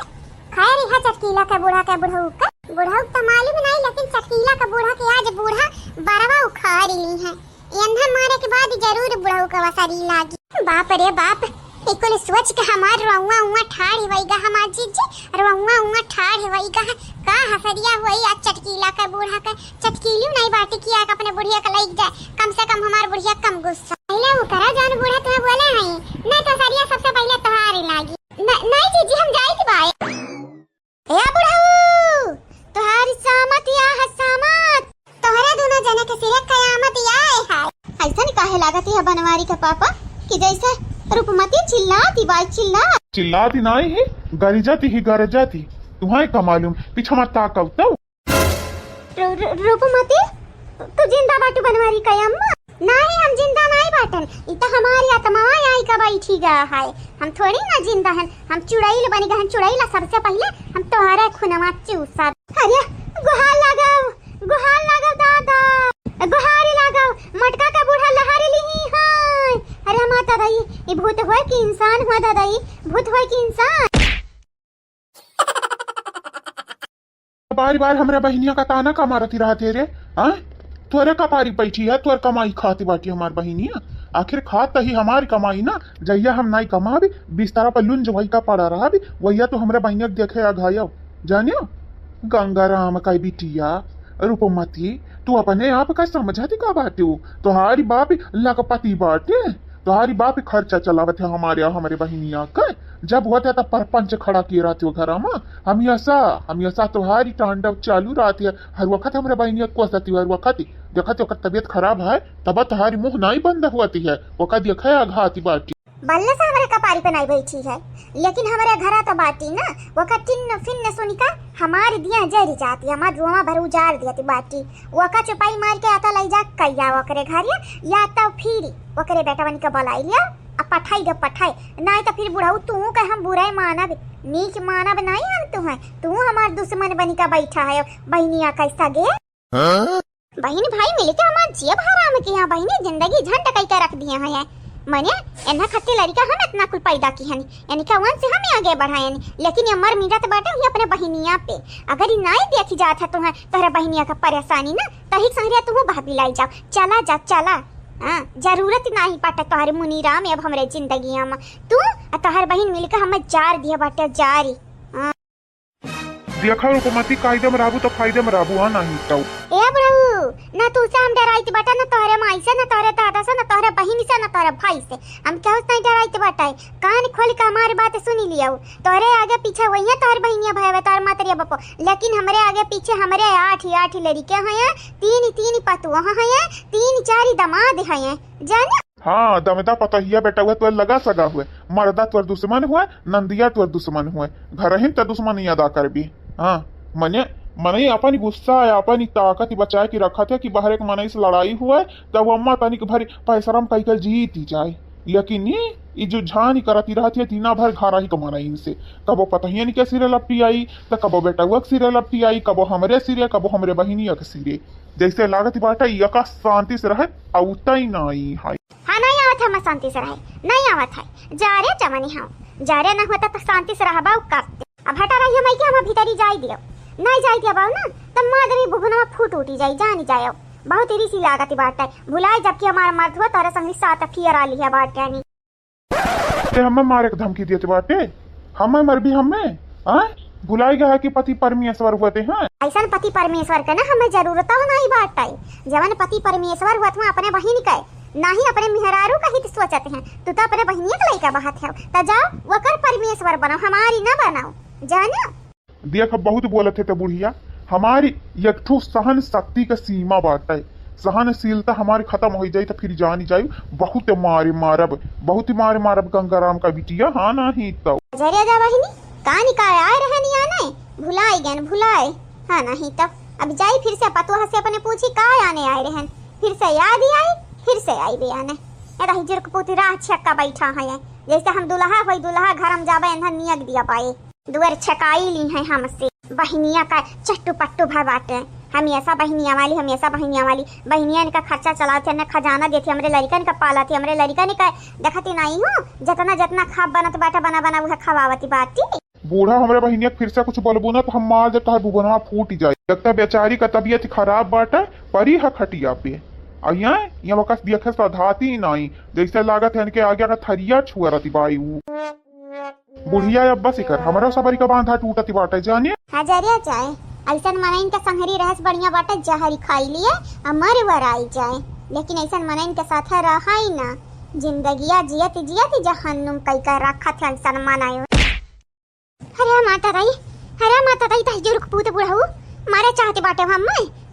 खैर इहा चटकीला के बूढ़ा के बुढ़ऊ के, बुढ़ऊ के त मालूम नहीं, लेकिन चटकीला के बूढ़ा के आज बूढ़ा बरवा उखाड़ ली है। एन्हा मारे के बाद जरूर बुढ़ऊ के वसरी लागी। बाप रे बाप, ई कुल सोच के हमार रोउआ उआ ठाढ़ होइगा हमार जीजी, रोउआ उआ ठाढ़ होइगा। का हसरिया होई आज चटकीला के बूढ़ा के, चटकीली नहीं बाटी किया के अपने बुढ़िया के लइक जाए, कम से कम हमार बुढ़िया कम गुस्सा। पहले वो करा जौन बूढ़ा तुम्हें बोले हैं, नहीं तो सरिया सबसे पहले तोहार लागी। न-, नहीं जीजी, हम जाइत बाए। ए बुढ़ऊ, तोहारी सामत या है सामत। तोहरे दोनों जने के सिरे कयामत या है। ऐसा नहीं काहे लागत है बनवारी का पापा कि जैसे रूपमती चिल्लाती बाई चिल्ला। चिल्लाती नहीं है, गरजती ही गरजती। तुम्हें का मालूम, पीछे मत ताकव तो। रू-, रू-, रूपमती, तू जिंदा बाटू बनवारी का अम्मा? नाही, हम जिंदा नाही बाटन। ई त हमारी आत्मावा आई का बैठी गा है। हम थोड़ी ना जिंदा हन, हम चुड़ैल बनी गहन। चुड़ैल सबसे पहले हम तोहरे खुनवा चूसब। अरे, गुहार लगाओ, गुहार लगाओ दादा, गुहार लगाओ, मटका का बूढ़ा लहार लिही है। अरे हमार दादा, ई, ई भूत होए कि इंसान हुआ दादा, ई भूत होए कि इंसान? बारी बार हमरा बहिनिया का ताना का मारती रहत है रे, हाँ? तोरे कपारी बैठी है, तोर कमाई खाती बाटी हमार बहिनिया। आखिर खात ही हमारी कमाई ना, जहिया हम नाई कमाबी, बिस्तरा पर लुंज वही का पड़ा रहबी, वहिया तो हमरा बहिनिया के देखे अघायब। जानियो, गंगाराम का बिटिया, रूपमती, तू अपने आप का समझती का बाटे? तोहारी बाप लखपति बाटे, तोहारी बाप खर्चा चलावत है हमारे, हमरे बहिनिया का। जब होते तब परपंच खड़ा किए रहते हो घरा में। हमेशा, हमेशा तोहारी तांडव चालू रहती है। हर वक्त हमरे बहिनिया को कोसती हो, हर वक्त। देखत ओकर तबीयत खराब है, तब तोहारी मुंह नाई बंद होती है। ओकर देखे अघाती बाटी। बल्ले से हमरे कपारी पे नाई बैठी है, लेकिन हमरे घरा तो बाटी ना। ओकर टिन्न फिन्न सुनिका हमार दिया जरी जाती, हमार रोआ भर उजार दिया ती बाटी। ओका चुपाई मार के आता लई जा कहिया ओकरे घरिया, या तो फिर ओकरे बेटवन के बुलाई लिया, आ पठाई दे पठाई, नाई तो फिर बुढ़ऊ तू के हम बुराई मानब, नीक मानब नाई हम तुहें, तू हमार दुश्मन बनी का बैठा है, बहिनिया कैसा गे। हाँ? बहिन भाई मिलके हमार जियब हराम किया, बहिनी जिंदगी झंड कई के रख दिया है। मने, एन्हा खत्ती लड़िका हम एतना कुल पैदा किहन, यानी कि वंश हम आगे बढ़ाएन, लेकिन ये मर मिटत बाटे ही अपने बहिनिया पे। अगर ई नाई देखी जात है तुहें, तोहरे बहिनिया का परेशानी ना, तही संगरिया तुहू बहबिलाई जाओ। चला जा, चला। हाँ, जरूरत नाई बाटे तोहरे मुनीराम अब हमरे जिंदगिया में। तू आ तोहर बहिन मिलके हमें जार दिया बाटे, जारी। हाँ। देखा रूपमती, कायदे में रहबू तो फायदे में रहबू, हाँ, नहीं तो। ए बुढ़ऊ, ना तू से हम डराइत बाटा, ना तोहरे माई से, ना तोहरे दादा से, ना तोहरे बहिन से, ना तोहरे भाई से। हम केहू से नहीं डराइत बाटा। कान खोल के हमारी बात सुनी लियो। तोहरे आगे पीछे वही है तोहर बहिनिया भाई, तोहर मातरिया बापो, लेकिन हमरे आगे पीछे हमरे आठ ही आठ लड़िके हैं, तीन ही तीन पतुआ हैं, तीन चार ही दामाद हैं, जाने। हाँ, दमदा पतोहिया बेटउआ तोर लगा सगा हुए, मर्दा तोर दुश्मन हुए, नंदिया तोर दुश्मन हुए, घरहिन त दुश्मनी अदा करबी। हाँ, मने, मनई अपन गुस्सा, अपन ई ताकत बचाए के रखत है कि बाहर एक मनई से लड़ाई हुए, तब अम्मा तनिक भरी पैसरम कई के जीत ही जाए। लेकिन ई, ई जो झानी करती रहती है दिना भर घर ही के मनई से, कबो पतोहियन के सिरे लपटी आई, त कबो बेटउआ के सिरे लपटी आई, कबो हमरे सिरे, कबो हमरे बहिनिया के सिरे। जैसे लागत बाटे ई का शांति से रहे, अउतई नाई है। हाँ, नहीं आवत है, मैं शांति से रहे, नहीं आवत है। जा रे जवानी हाँ, जा रे, ना होता तो शांति से रहबा उ करते। अब हटा रही है, मैं कि हम भीतरी जाई दियो, नहीं जाई दिया बाऊ ना, तब मार देवी बुभुनवा फूट उठी जाई, जानी जायो। बहुत ही रीसी लागत बाटे, भुलाई जबकि हमारा मर्द हुआ तोरे संग साथ फियर आ लिया बाटे यानी। ते हमें मारे के धमकी देते बाटे, हमें मरबी हमें, हाँ? भुलाई गया है कि पति परमेश्वर होते हैं। ऐसन पति परमेश्वर के ना हमें जरूरत हो नहीं बाटे। जवन पति परमेश्वर होत हुआ अपने बहिन के, ना ही अपने मेहरारू का हित सोचत हैं। तू तो अपने बहिनिया के लइका बहत है, त जाओ वकर परमेश्वर बनाओ, हमारी ना बनाओ, जानो। देख, बहुत बोलत है त बुढ़िया, हमारी एक ठो सहन शक्ति का सीमा बाटे। सहनशीलता हमारी खत्म हो जाई त फिर जानी जाई, बहुत मारे मारब, बहुत मारे मारब गंगाराम का बिटिया, हाँ नहीं तो। जरे जा बहिनी, कानी का आए रहनी आने, भुलाई गन भुलाए, हाँ नहीं तो। अब जाई फिर से पतोह से अपने पूछी का आने आए रहन, फिर से याद ही आई, फिर से आई बे आने। ए रही जुर्क पूती राह छक्का बैठा है, जैसे हम दुल्हा होई दुल्हा घर हम जाबे एन्हन नियक दिया पाए। दुअर छकाई ली है हमसे। बहिनिया का चट्टू पट्टू भर बाटे, हमेशा बहिनिया वाली, हमेशा बहिनिया वाली। बहिनिया इनका खर्चा चलावत है, न खजाना देती, हमरे लड़िकन का पालत है, हमरे लड़िकन का देखती नहीं हो, जतना जतना खाब बनत बाटे बना बना उहे खवावती बाटी। बूढ़ा हमरे बहिनिया के फिर से कुछ बोलबू ना तो हम मार देब, तोहर बुबनवा फूट जाई। एक तो बेचारी का तबीयत खराब बाटे, परी है खटिया पे। आ यहाँ, यहाँ वकस देखे सधाती नहीं, जैसे लागत है इनके आगे का थरिया छुअरती बाई ऊ। बुढ़िया अब बस कर, हमरा सबरी का बांधा टूटत बाटे जाने। हजरिया जाए, ऐसन मनइन के संगरी रहस बढ़िया बाटे, जहरी खाई लिए आ मर वराई जाए, लेकिन ऐसन मनइन के साथे रहाई ना। जिंदगिया जियत जियत जहन्नुम कई कर रखत है ऐसन मनइन। अरे माता दाई, अरे माता दाई, तही जुर्क पूत बुढ़ऊ, मारे चाहते बाटे हम,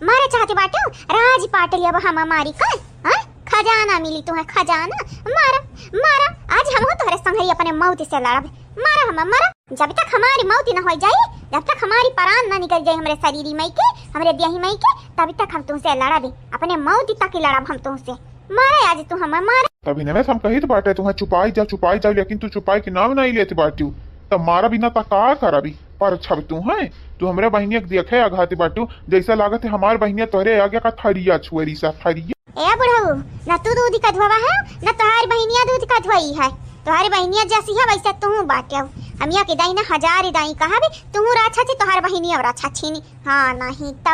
मारे चाहते बाटे, राज पाट लिया हम मारी का, हाँ? खजाना मिली तुम्हें, खजाना। मारा, मारा, आज हम हो तोहरे संगरी अपने मौत से लड़ब। मारा हम, मारा। जब तक हमारी मौत न हो जाई, जब तक हमारी प्राण न निकल जाए हमरे शरीर मई के, हमरे देही मई के, तब तक हम तुमसे लड़ब, अपने मौत तक ही लड़ब हम तुमसे। मारा आज तू हम, मारा। तभी नवेश हम कहित बाटे तुम्हें चुपाई जा, चुपाई जा, लेकिन तू चुपाई के नाम नहीं लेत बाटू। तब मारा बिना ता का करबी? पर छब तू है, तू हमरे बहिनिया के देखे आघात बाटू, जैसा लागत है हमार बहिनिया तोहरे आगे का थरिया छुअरी सा थरिया। ए बुढ़ऊ, ना तू दूध का धोवा है, ना तोहार बहिनिया दूध का धोई है। तोहार बहिनिया जैसी है वैसे तू बाटे। हम या के दाई ना हजार दाई कहा भी, तू राछा छी, तोहार बहिनिया राछा छीनी। हाँ, नहीं तो।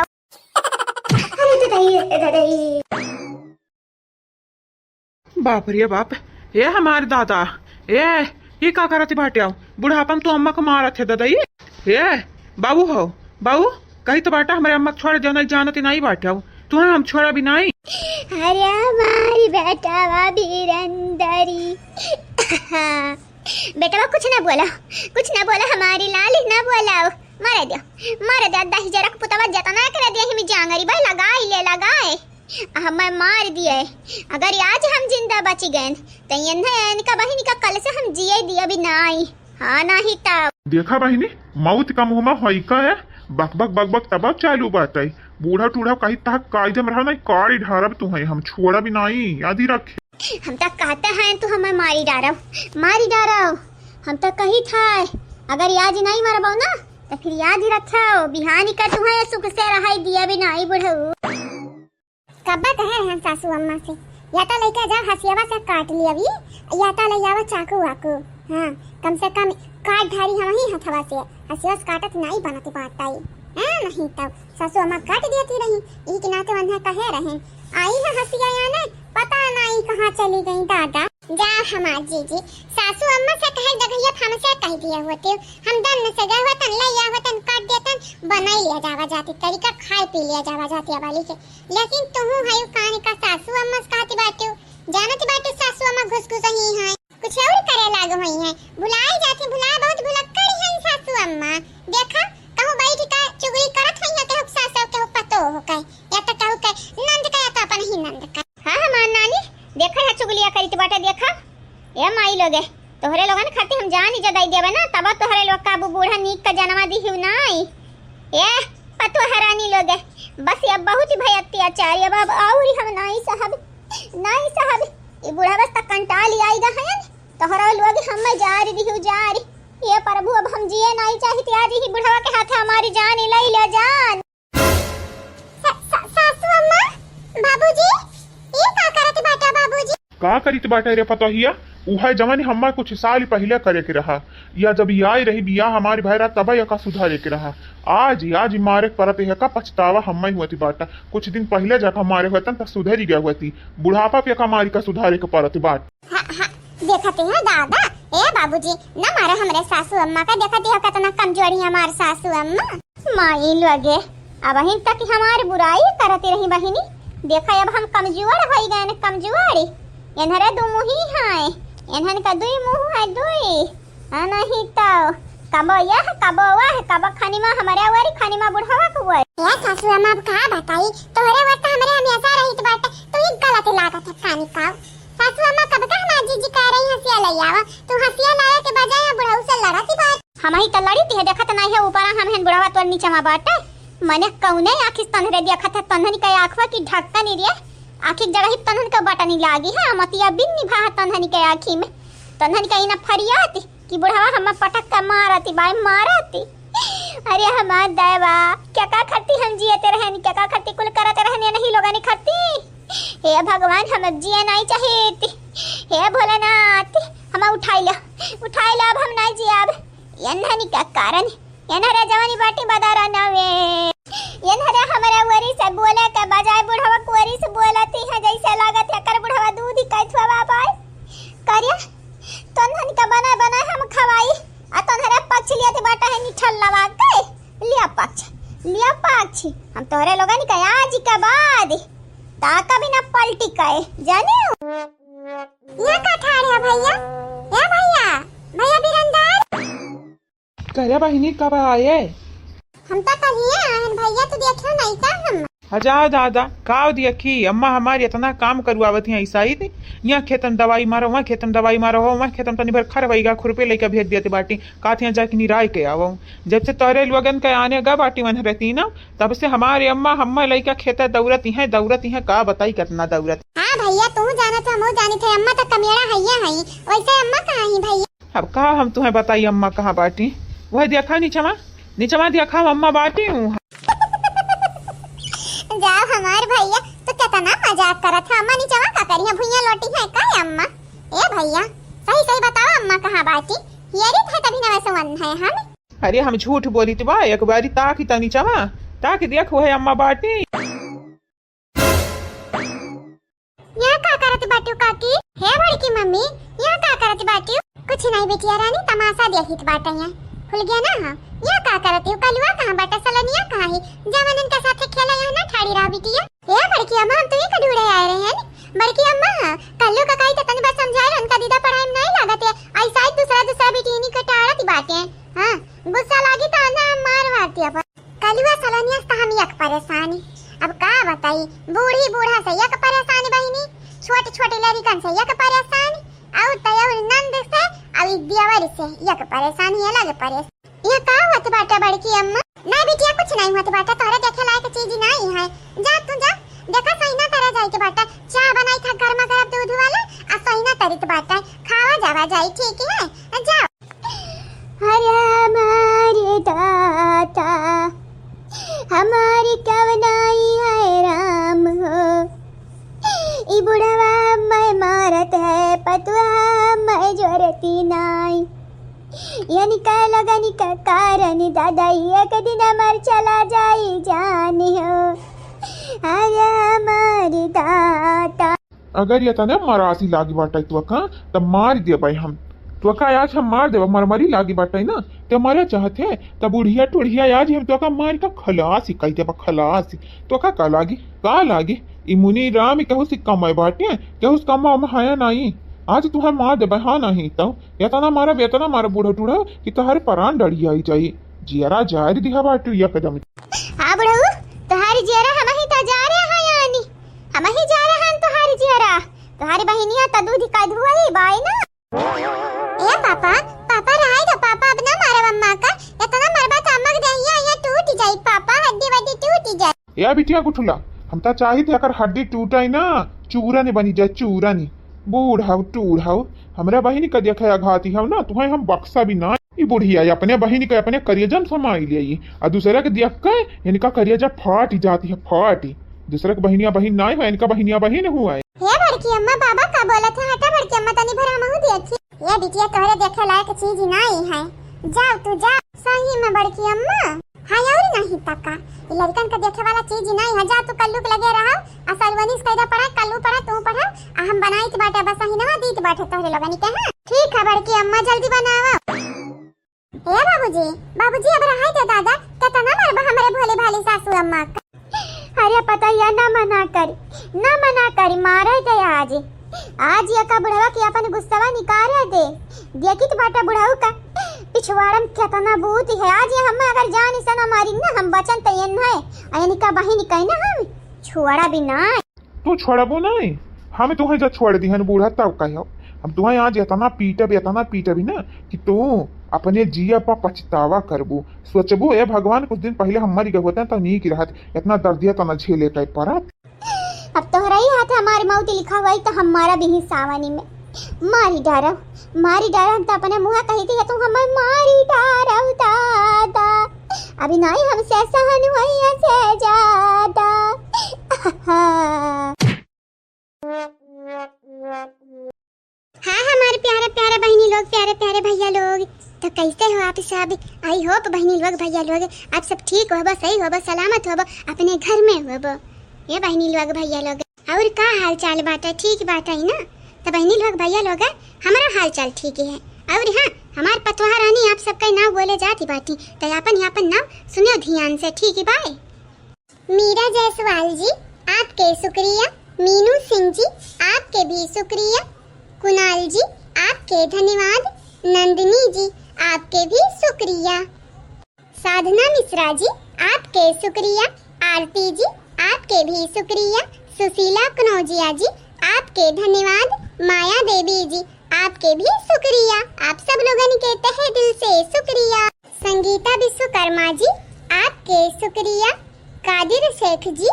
अरे दादा, ए दादा, ए। बाप रे बाप, ए हमार दादा, ए, ई का करत बाटे हो? बुढ़ापा में तू अम्मा के मारत है दादा, ई? ए, बाबू हो, बाबू, कही तो बाटा हमरे अम्मा के छोड़ देना, जानत नहीं बाटे हो, तुम्हें हम छोड़ा भी नहीं। अरे हमारी बेटा वा बीरंदरी। बेटवा कुछ ना बोला, कुछ ना बोला, हमारी लाल ना बोला। मारे दिया, मारे दिया, दही जरक पुतवा जतना करे दिया, हिमी जांगरी भाई लगाई ले लगाए। हमें मार दिए। अगर आज हम जिंदा बच गए, तो इन्हें, इनका बहिन का कल से हम जिए दिए भी नाई। हाँ, नहीं तब। देखा बहिनी, मौत का मुँह में होई का है, बक बक बक बक तब चालू बात है। बूढ़ा टूढ़ा कही तक कायदे में रहा नहीं, काड़ी ढारब तू है, हम छोड़ा भी नहीं, याद ही रखे। हम तक कहते हैं तू हमें मारी डारो, मारी डारो। हम तक कही था, अगर आज नहीं मरबो ना, तो फिर याद ही रखो, बिहानी का तुम्हें सुख से रहाई दिया भी नहीं बुढ़ऊ। कब्बा कहे रहन सासू अम्मा से, या तो लइका जा हसियावा से काट लिया भी, या ता लइ आवा चाकू वाकू। हाँ, कम से कम काट धारी हमहीं हथवा से। हसिया से काटत नाई बनत बाटइ। हाँ, नहीं तउ सासू अम्मा काट देती रही। इही के नाते वन्हे कहे रहे। आई है हसिया याने, पता नाई कहाँ चली गई दादा। जा हमार जीजी, सासू अम्मा से कहे जगहिया हमसे कह दिया होते। हम दन से गए होतन, लइ आवा होतन, काट देतन, बनाई लिया जावा जाती, तरीका खाए पी लिया जावा जाती अबाली के। लेकिन तुहू हयू कान का सासू अम्मा से कहती बाटू, जानत बाटू सासू अम्मा घुस घुस ही हैं, कुछ और करे लागो हुई हैं, भुलाए जाती, भुलाए बहुत भुलक्कड़ हैं सासू अम्मा। देखा, कहूँ बैठ का चुगली करत हुई हैं, कहूँ सास और कहूँ पतो हो कहे, या तो कहूँ के नंद का, या तो अपन ही नंद का। हाँ हमार नानी, देखा है चुगलिया करित बाटे, देखा। ए माई लोगे, तोहरे लोगन खातिर हम जान ही जदाई देबे ना, तब तोहरे लोग काबू बूढ़ा नीक का जन्मा दी हिउ नाई। ए पतोह रानी लोगे, बस अब बहुत ही भई अत्याचार, अब, अब और हम नाई सहब, नाई सहब। ई बूढ़ा बस तक कंटाल ही आइगा हयन, तोहरा लोग हम जारी दिहु जारी। ए प्रभु, अब हम जिए नाई चाहित, आज ही बुढ़वा के हाथे हमारी जान ही लई ले जान। सा-, सा-, सासू अम्मा, बाबूजी, ई का करत बाटा बाबूजी? का करित बाटे रे पतोहिया? उहे जवन हम्मा कुछ साल पहिले करे के रहा, या जब ई आई रही बियाह हमारी भय रहा, तब एका सुधारे के रहा। आज ही, आज ही मारे के परत एका पछतावा हम्मा ही होती बाटा। कुछ दिन पहिले जाका मारे होतन त सुधरी गया होती। बुढ़ापा पे एका मारी का सुधारे के परत बाट। हाँ, हाँ, देखते हैं दादा, ए बाबूजी, न मारे हमरे सासू अम्मा का, देखते हो कितना कमजोरी है हमार सासू अम्मा। माई लोगे, अबहिन तक हमार बुराई करत रही बहिनी, देखा अब हम कमजोर होई गए, कमजोर। एन्हरे दू मुही हैं, एन्हन का दुई मुँह है, दुई। हाँ, नहीं तो कबो यह, कबो वह, कबो खनिमा हमरे ओरी, खनिमा बुढ़वा के ओरी। ए सासू अम्मा, अब का बताई, तोहरे ओर त हमरे हमेशा रहित बाटे, तू ही गलत लागत है कानी का। सासू अम्मा, कब का हमार जीजी कह रही हसिया लइ आवा, तू हसिया लावे के बजाय बुढ़ऊ से लड़त ही बाटे। हमही त लड़ित है, देखत नाई है ऊपरा हम हन बुढ़वा तोर नीचवा बाटे। मने कउने आँखी से तन्हरे देखत है, तन्हनी के आँखवा की ढक्कनी रे, आँखी के जगह ही तन्हन के बटनी लागी है, मोतिया बिन निभा है तन्हनी के आँखी में। तन्हनी के इना फरियाती कि बुढ़वा हम्मा पटक के मारती बाई, मारती। अरे हमार दैवा, केका खाती हम जियते रहनी, केका खाती कुल करत रहनी, नहीं लोगनी खाती। हे भगवान, हम अब जिए नाई चाहित। हे भोलेनाथ, हम उठाई ला, उठाई ला, अब हम नाई जियब। एन्हनी का कारण, एन्हरे जवानी बाटी बदारा नावे। एन्हरे हमरे ओरी से बोले के बजाय बुढ़वा के ओरी से बोलती है, जैसे लागत है कर बुढ़वा दूध ही कैथुआ बाबा। करिया, तन्हन का बनाए बनाए हम खवाई, आ तन्हरे पक्ष लियत बाटा है निठल्लवा के। लिया पक्ष, लिया पक्ष। हम तोहरे लोगन का आज के बाद ताका भी ना पलटी कहे, जाने? यहाँ का ठाड़ है भैया? ए भैया, भैया बिरंदार। करे बहिनी, कब आए? हम तो कल ही आए हैं भैया, तू देखियो नहीं का हम? हजा दादा, का देखी, अम्मा हमारी इतना काम करवावत हैं ऐसा ही थी। यहाँ खेतन दवाई मारो, वहाँ खेतन दवाई मारो, हो वहाँ खेतन तनी भर खरवैगा खुरपे लेके भेज देते बाटी, काथियाँ जाके निराय के आवो। जब से तोरे लोगन के आने गा बाटी मन रहती ना, तब से हमारे अम्मा, हम्मा लइका खेते दौड़त ही हैं, दौड़त ही हैं, का बताई कितना दौड़त। हाँ भैया, तू जानत हो, हमहू जानित है, अम्मा तो कमेड़ा हइया हई। वैसे अम्मा कहाँ ही भैया? अब का हम तुम्हें बताई अम्मा कहाँ बाटी? वह देखा नीचवा, नीचवा देखा अम्मा बाटी हूँ। जाओ हमार भैया, तो कितना मजाक करत है। अम्मा नीचवा का करी है, भुइया लोटी है का है अम्मा? ए भैया, सही सही बताओ अम्मा कहाँ बाटी? हियरी थे तभी नवे सुवन है हम। अरे हम झूठ बोलित बा, एक बारी ताकि त नीचवा, ताकि देख वह अम्मा बाटी। यहाँ का करत बाटू काकी? हे बड़की मम्मी, यहाँ का करत बाटू? कुछ नहीं बिटिया रानी, तमाशा देखित बाटे यहाँ। भूल गया ना हम? यहाँ का करत हो? कलुआ कहाँ बाटे? सलनिया कहाँ है? जवन इनके साथे खेला यहाँ ना ठाड़ी रहा बिटिया। हे बड़की अम्मा, हम तुही का ढूंढे आए रहे हैं। बड़की अम्मा, कल्लू का काई तो तनी बात समझाए रहे, उनका दीदा पढ़ाई में नहीं लागत है। ऐसा ही दूसरा दूसरा बिटियनी के टारत बाटे। हाँ, गुस्सा लागी तो ना मार मारती अपन। कलुआ सलोनिया से तो हम एक परेशानी। अब का बताई, बूढ़ी बूढ़ा से एक परेशानी बहिनी, छोट छोट लड़िकन से एक परेशानी, और तो और नंद से, और ई देवर से एक परेशानी, अलग परेशानी। ये का होत बाटे बड़की अम्मा? ना बिटिया, कुछ नहीं होत बाटे, तोहरे देखे लायक चीज नहीं है। जा तू जा, देखा सहीना तरे जाए के बाटे, चाह बनाई था गर्मा गर्म दूध वाला, आ सहीना तरित बाटे, खावा जावा जाई, ठीक है, जाओ। अरे हमारे दाता, हमारी कवनाई है राम हो, ई बुढ़वा मैं मारत है पतुआ। नी दादा, एक दिन हमार चला जाई जान हो, अरे हमार दादा। अगर ये तने मरासी लागी बाटै तोका, तब मार देबै हम। तोका आज हम मार देबै, मरमरी लागी बाटै ना, ते मरे चाहत है, तब बुढ़िया टुढ़िया आज हम तोका मार के खलासी कइ देबै, खलासी। तोका का लागी, का लागी? ई मुनि राम केहू से कम बाटे, केहू से कम हम हया नाहीं। आज तुहैं मार देबै, हाँ नाहीं तौ। एतना मारब, एतना मारब बूढ़ा टूढ़ा कि तोहरे परान डरियाइ जाई। जियरा जारि दिहा बाटू एकदम। हाँ बुढ़ऊ, तोहार जियरा हमही त जारे हयानी, हमही जारे हन तोहार जियरा। तोहार बहिनिया त दूध का धुआई बाई ना। ए पापा, पापा रहाई द पापा, अब ना मारब अम्मा का। एतना मरबा त अम्मा के देहिया ये टूट जाई पापा, हड्डी वड्डी टूट जाई। ए बिटिया गुठुला, हम त चाहित एकर हड्डी टूटै ना, चूरन बनी जाए, चूरन। बूढ़ऊ टूढ़ऊ, हमरे बहिनी का देखे अघाती हौ ना, तुहैं हम बक्सा भी ना। ई बुढ़िया अपने बहिनी के अपने करेजन समाई लेई, आ दूसरे के देख के इनका करेजा फाट जाती है, फाट। दूसरे के बहिनिया बहिन नाहीं हो, इनका बहिनिया बहिन हुआ है। हे बड़की अम्मा, बाबा का बोलत है? हटा बड़की अम्मा, तनी भर हमहू देखी। ये बिटिया तोहरे देखे लायक चीज नाहीं है, जाओ तू जा। सही में बड़की अम्मा। हाँ, और नहीं त का, ई लड़कन के देखे वाला चीज नहीं है। जा तू कल्लू के लगे रहो, आ सरवनी से कह दे पढ़ा, कल्लू पढ़ा, तू पढ़ा, आ हम बनाइत बाटे, बस अही नवा दीत बाटे तोहरे लोगनी के, हाँ? ठीक है बड़की अम्मा, जल्दी बनावा। ए बाबूजी, बाबूजी, अब रहाई दे दादा, केतना मरबा हमरे भोली भाली सासू अम्मा का। अरे पतैया, ना मना करी, ना मना करी, मारे दे आज। आज एका बुढ़वा के अपन गुस्सवा निकारे दे। देखित बाटा बुढ़ऊ का पिछवाड़न केतना बूत है। आज ये हम अगर जान से ना मारी ना, हम बचन त ये नहीं। आ इनका बहिन कही ना हम छोड़ा भी ना। तू छोड़बो नहीं, हम तुहैं जा छोड़ दिहन बूढ़ा तब कहो। हम तुहैं आज एतना पीटब, एतना पीटब ना कि तू अपने जिया पर पछतावा करबू। सोचबू, ए भगवान, कुछ दिन पहिले हम मर गए होते तो नीक रहत, एतना दर्दिया तना झेले के परत। अब तोहरा ही हाथ हमार मौत लिखा हुआ है, तो हम मारा भी सावनी में। मारी डारब, मारी डारब, हम तो अपने मुँह कही थी, तू हमें मारी डारब दादा। अभी नहीं हमसे सहन हुई से ज्यादा। हाँ, हमारे प्यारे प्यारे बहिनी लोग, प्यारे प्यारे भैया लोग, तो कैसे हो आप सब? I hope बहिनी लोग, भैया लोग, आप सब ठीक होबो, सही होबो, सलामत होबो, अपने घर में होबो। ये बहिनी लोग, भैया लोग, और का हाल चाल बाटे? ठीक बाटे ना? तो बहिनी लोग, भैया लोग, हमारा हाल चाल ठीक है। और हाँ, हमार पतोहा रानी आप सबका नाव बोले जाती बाटी, तो आपन आपन नाव सुनियो ध्यान से, ठीक है? बाय। मीरा जायसवाल जी, आपके शुक्रिया। मीनू सिंह जी, आपके भी शुक्रिया। कुणाल जी, आपके धन्यवाद। नंदिनी जी, आपके भी शुक्रिया। साधना मिश्रा जी, आपके शुक्रिया। आरती जी, आपके भी शुक्रिया। सुशीला कनौजिया जी, आपके धन्यवाद। माया देवी जी, आपके भी शुक्रिया। आप सब लोगन के तहे दिल से शुक्रिया। संगीता विश्वकर्मा जी, आपके शुक्रिया। कादिर शेख जी,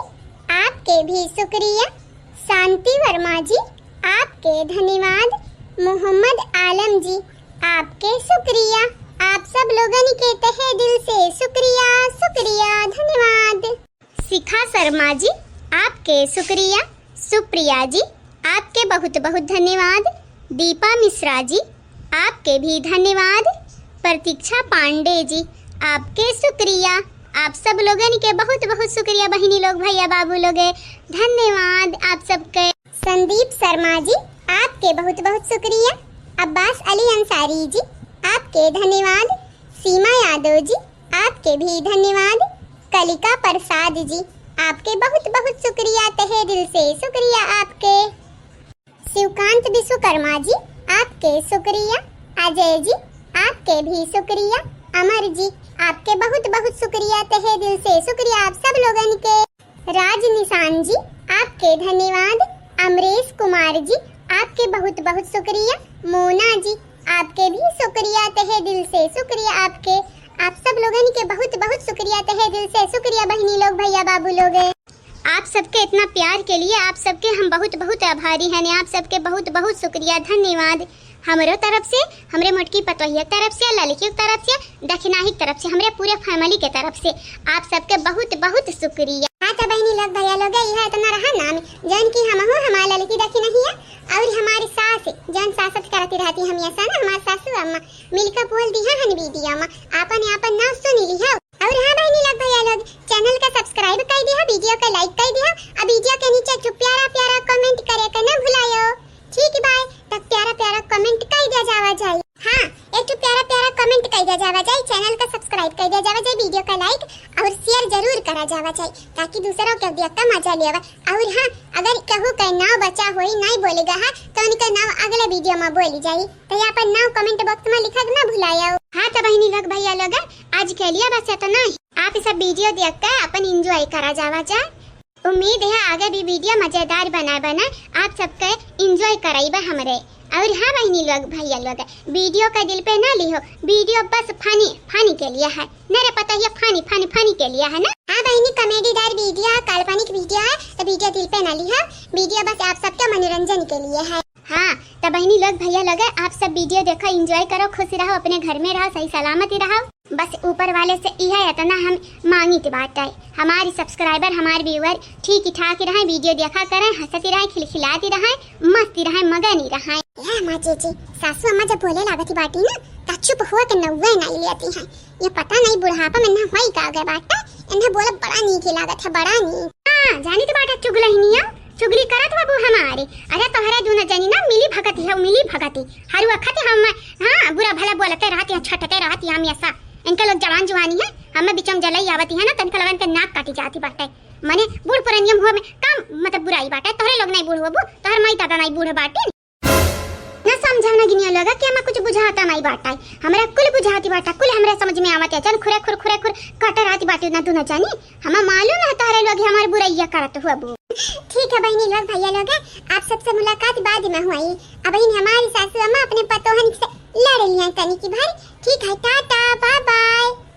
आपके भी शुक्रिया। शांति वर्मा जी, आपके धन्यवाद। मोहम्मद आलम जी, आपके शुक्रिया। आप सब लोगन के तहे दिल से शुक्रिया, शुक्रिया, धन्यवाद। शिखा शर्मा जी, आपके शुक्रिया। सुप्रिया जी, आपके बहुत बहुत धन्यवाद। दीपा मिश्रा जी, आपके भी धन्यवाद। प्रतीक्षा पांडे जी, आपके शुक्रिया। आप सब लोगन के बहुत बहुत शुक्रिया बहिनी लोग, भैया बाबू लोग, धन्यवाद आप सबके। संदीप शर्मा जी, आपके बहुत बहुत शुक्रिया। अब्बास अली अंसारी जी, आपके धन्यवाद। सीमा यादव जी, आपके भी धन्यवाद। कलिका प्रसाद जी, आपके बहुत बहुत शुक्रिया, तहे दिल से शुक्रिया आपके। शिवकांत विश्वकर्मा जी, आपके शुक्रिया। अजय जी, आपके भी शुक्रिया। अमर जी, आपके बहुत बहुत शुक्रिया, तहे दिल से शुक्रिया आप सब लोगन के। राज निशान जी, आपके धन्यवाद। अमरेश कुमार जी, आपके बहुत बहुत शुक्रिया। मोना जी, आपके भी शुक्रिया, तहे दिल से शुक्रिया आपके। आप सब लोगन के बहुत बहुत शुक्रिया, तहे दिल से शुक्रिया बहिनी लोग, भैया बाबू लोग। आप सबके इतना प्यार के लिए आप सबके हम बहुत बहुत आभारी हैं। आप सबके बहुत बहुत शुक्रिया, धन्यवाद। हमरो तरफ से, हमरे मोटकी पतोहिया के तरफ से, ललकी के तरफ से, दखिनाही के तरफ से, हमरे पूरे family के तरफ से आप सबके बहुत बहुत शुक्रिया। हाँ तो बहिनी लोग, भैया लोग, यह इतना रहा नाम, जौन की हमहू हमार ललकी दखिनहिया और हमारी सास, जौन सासत करती रहती हमेशा ना, हमार सासू अम्मा, मिलकर बोल दिहा हन वीडियो मा, आपन आपन नाव सुन लिहा। और हाँ बहिनी लोग, भैया लोग, channel का subscribe कर दिहा, वीडियो का like कर दिहा, और वीडियो के नीचे एक ठो प्यारा प्यारा comment करे के ना भुलायो। ठीक बाय, तब प्यारा प्यारा comment कर दिया जावा जाए। हाँ, एक ठो प्यारा प्यारा comment कर दिया जावा जाए, channel का subscribe कर दिया जावा जाए, वीडियो का like और share जरूर करा जावा जाए, ताकि दूसरों के देख के मजा लेवा। और हाँ, अगर केहू के नाव बचा होई, नहीं बोले गा है, तो उनका नाव अगले वीडियो में बोली जाई। तो ये अपन नाव comment box में लिखा ना भुलायो। हाँ, तो बहिनी लोग, भैया लोग, आज के लिए बस इतना ही। आप सब वीडियो देख के अपन enjoy करा जावा जा। उम्मीद है आगे भी वीडियो मजेदार बना बना आप सबके enjoy कराइबा हमरे। और हाँ बहिनी लोग, भैया लोग, वीडियो का दिल पे ना लिहो, वीडियो बस funny funny के लिए है। मेरे पता है funny funny funny के लिए है ना। हाँ बहिनी, कॉमेडीदार वीडियो है, काल्पनिक वीडियो है, तो वीडियो दिल पे ना लिहा, वीडियो बस आप सबके मनोरंजन के लिए है। हाँ, तो बहिनी लोग, भैया लोग, आप सब वीडियो देखो, enjoy करो, खुश रहो, अपने घर में रहो, सही सलामत ही रहो। बस ऊपर वाले से इहे इतना हम मांगित बाटे, हमारी subscriber, हमारे viewer ठीक ही ठाक ही रहे, वीडियो देखा करें, हंसती रहे, खिलखिलाती रहे, मस्ती रहे, मगन ही रहे। ए अम्मा जी, सासू अम्मा जब बोले लागत ही बाटी ना, त चुप हुआ के नौवे नहीं लेती हैं। ये पता नहीं बुढ़ापा में ना होई का गए बाटा, इन्हें बोले बड़ा नीक ही लागत है, बड़ा नीक। हाँ, जानी तो बाटा चुगलहिनिया, चुगली करत बाबू हमारे। अरे तोहरे दूनो जनी ना मिली भगती है, मिली भगती। हर वक्त हम, हाँ, बुरा भला बोलते रहती हैं, छटते रहती हैं हमेशा। इनके लोग जवान जुआनी है, हमें बिचम जलई आवती है ना, तनिक लगन के नाक काटी जाती बाटे। मने बूढ़ पुरनियम हुआ में कम मतलब बुराई बाटे, तोहरे लोग नहीं बूढ़ होबू, तोहर माई दादा नहीं बूढ़ बाटे। ना समझा ना गिनिया लोग कि हमें कुछ बुझाता नहीं बाटे, हमरा कुल बुझाती बाटे, कुल हमरा समझ में आवत है। जन खुरे खुर खुरे खुर कटर आती बाटे ना दूनो जनी, हमें मालूम है तोहरे लोग हमार बुरैया करत हुआ बू। ठीक है बहिनी लोग, भैया लोग, आप सबसे मुलाकात बाद में हुई। अब बहिन हमारी सासू अम्मा अपने पतोहन से लड़ लिया तनी की भर। ठीक है, टाटा, bye bye।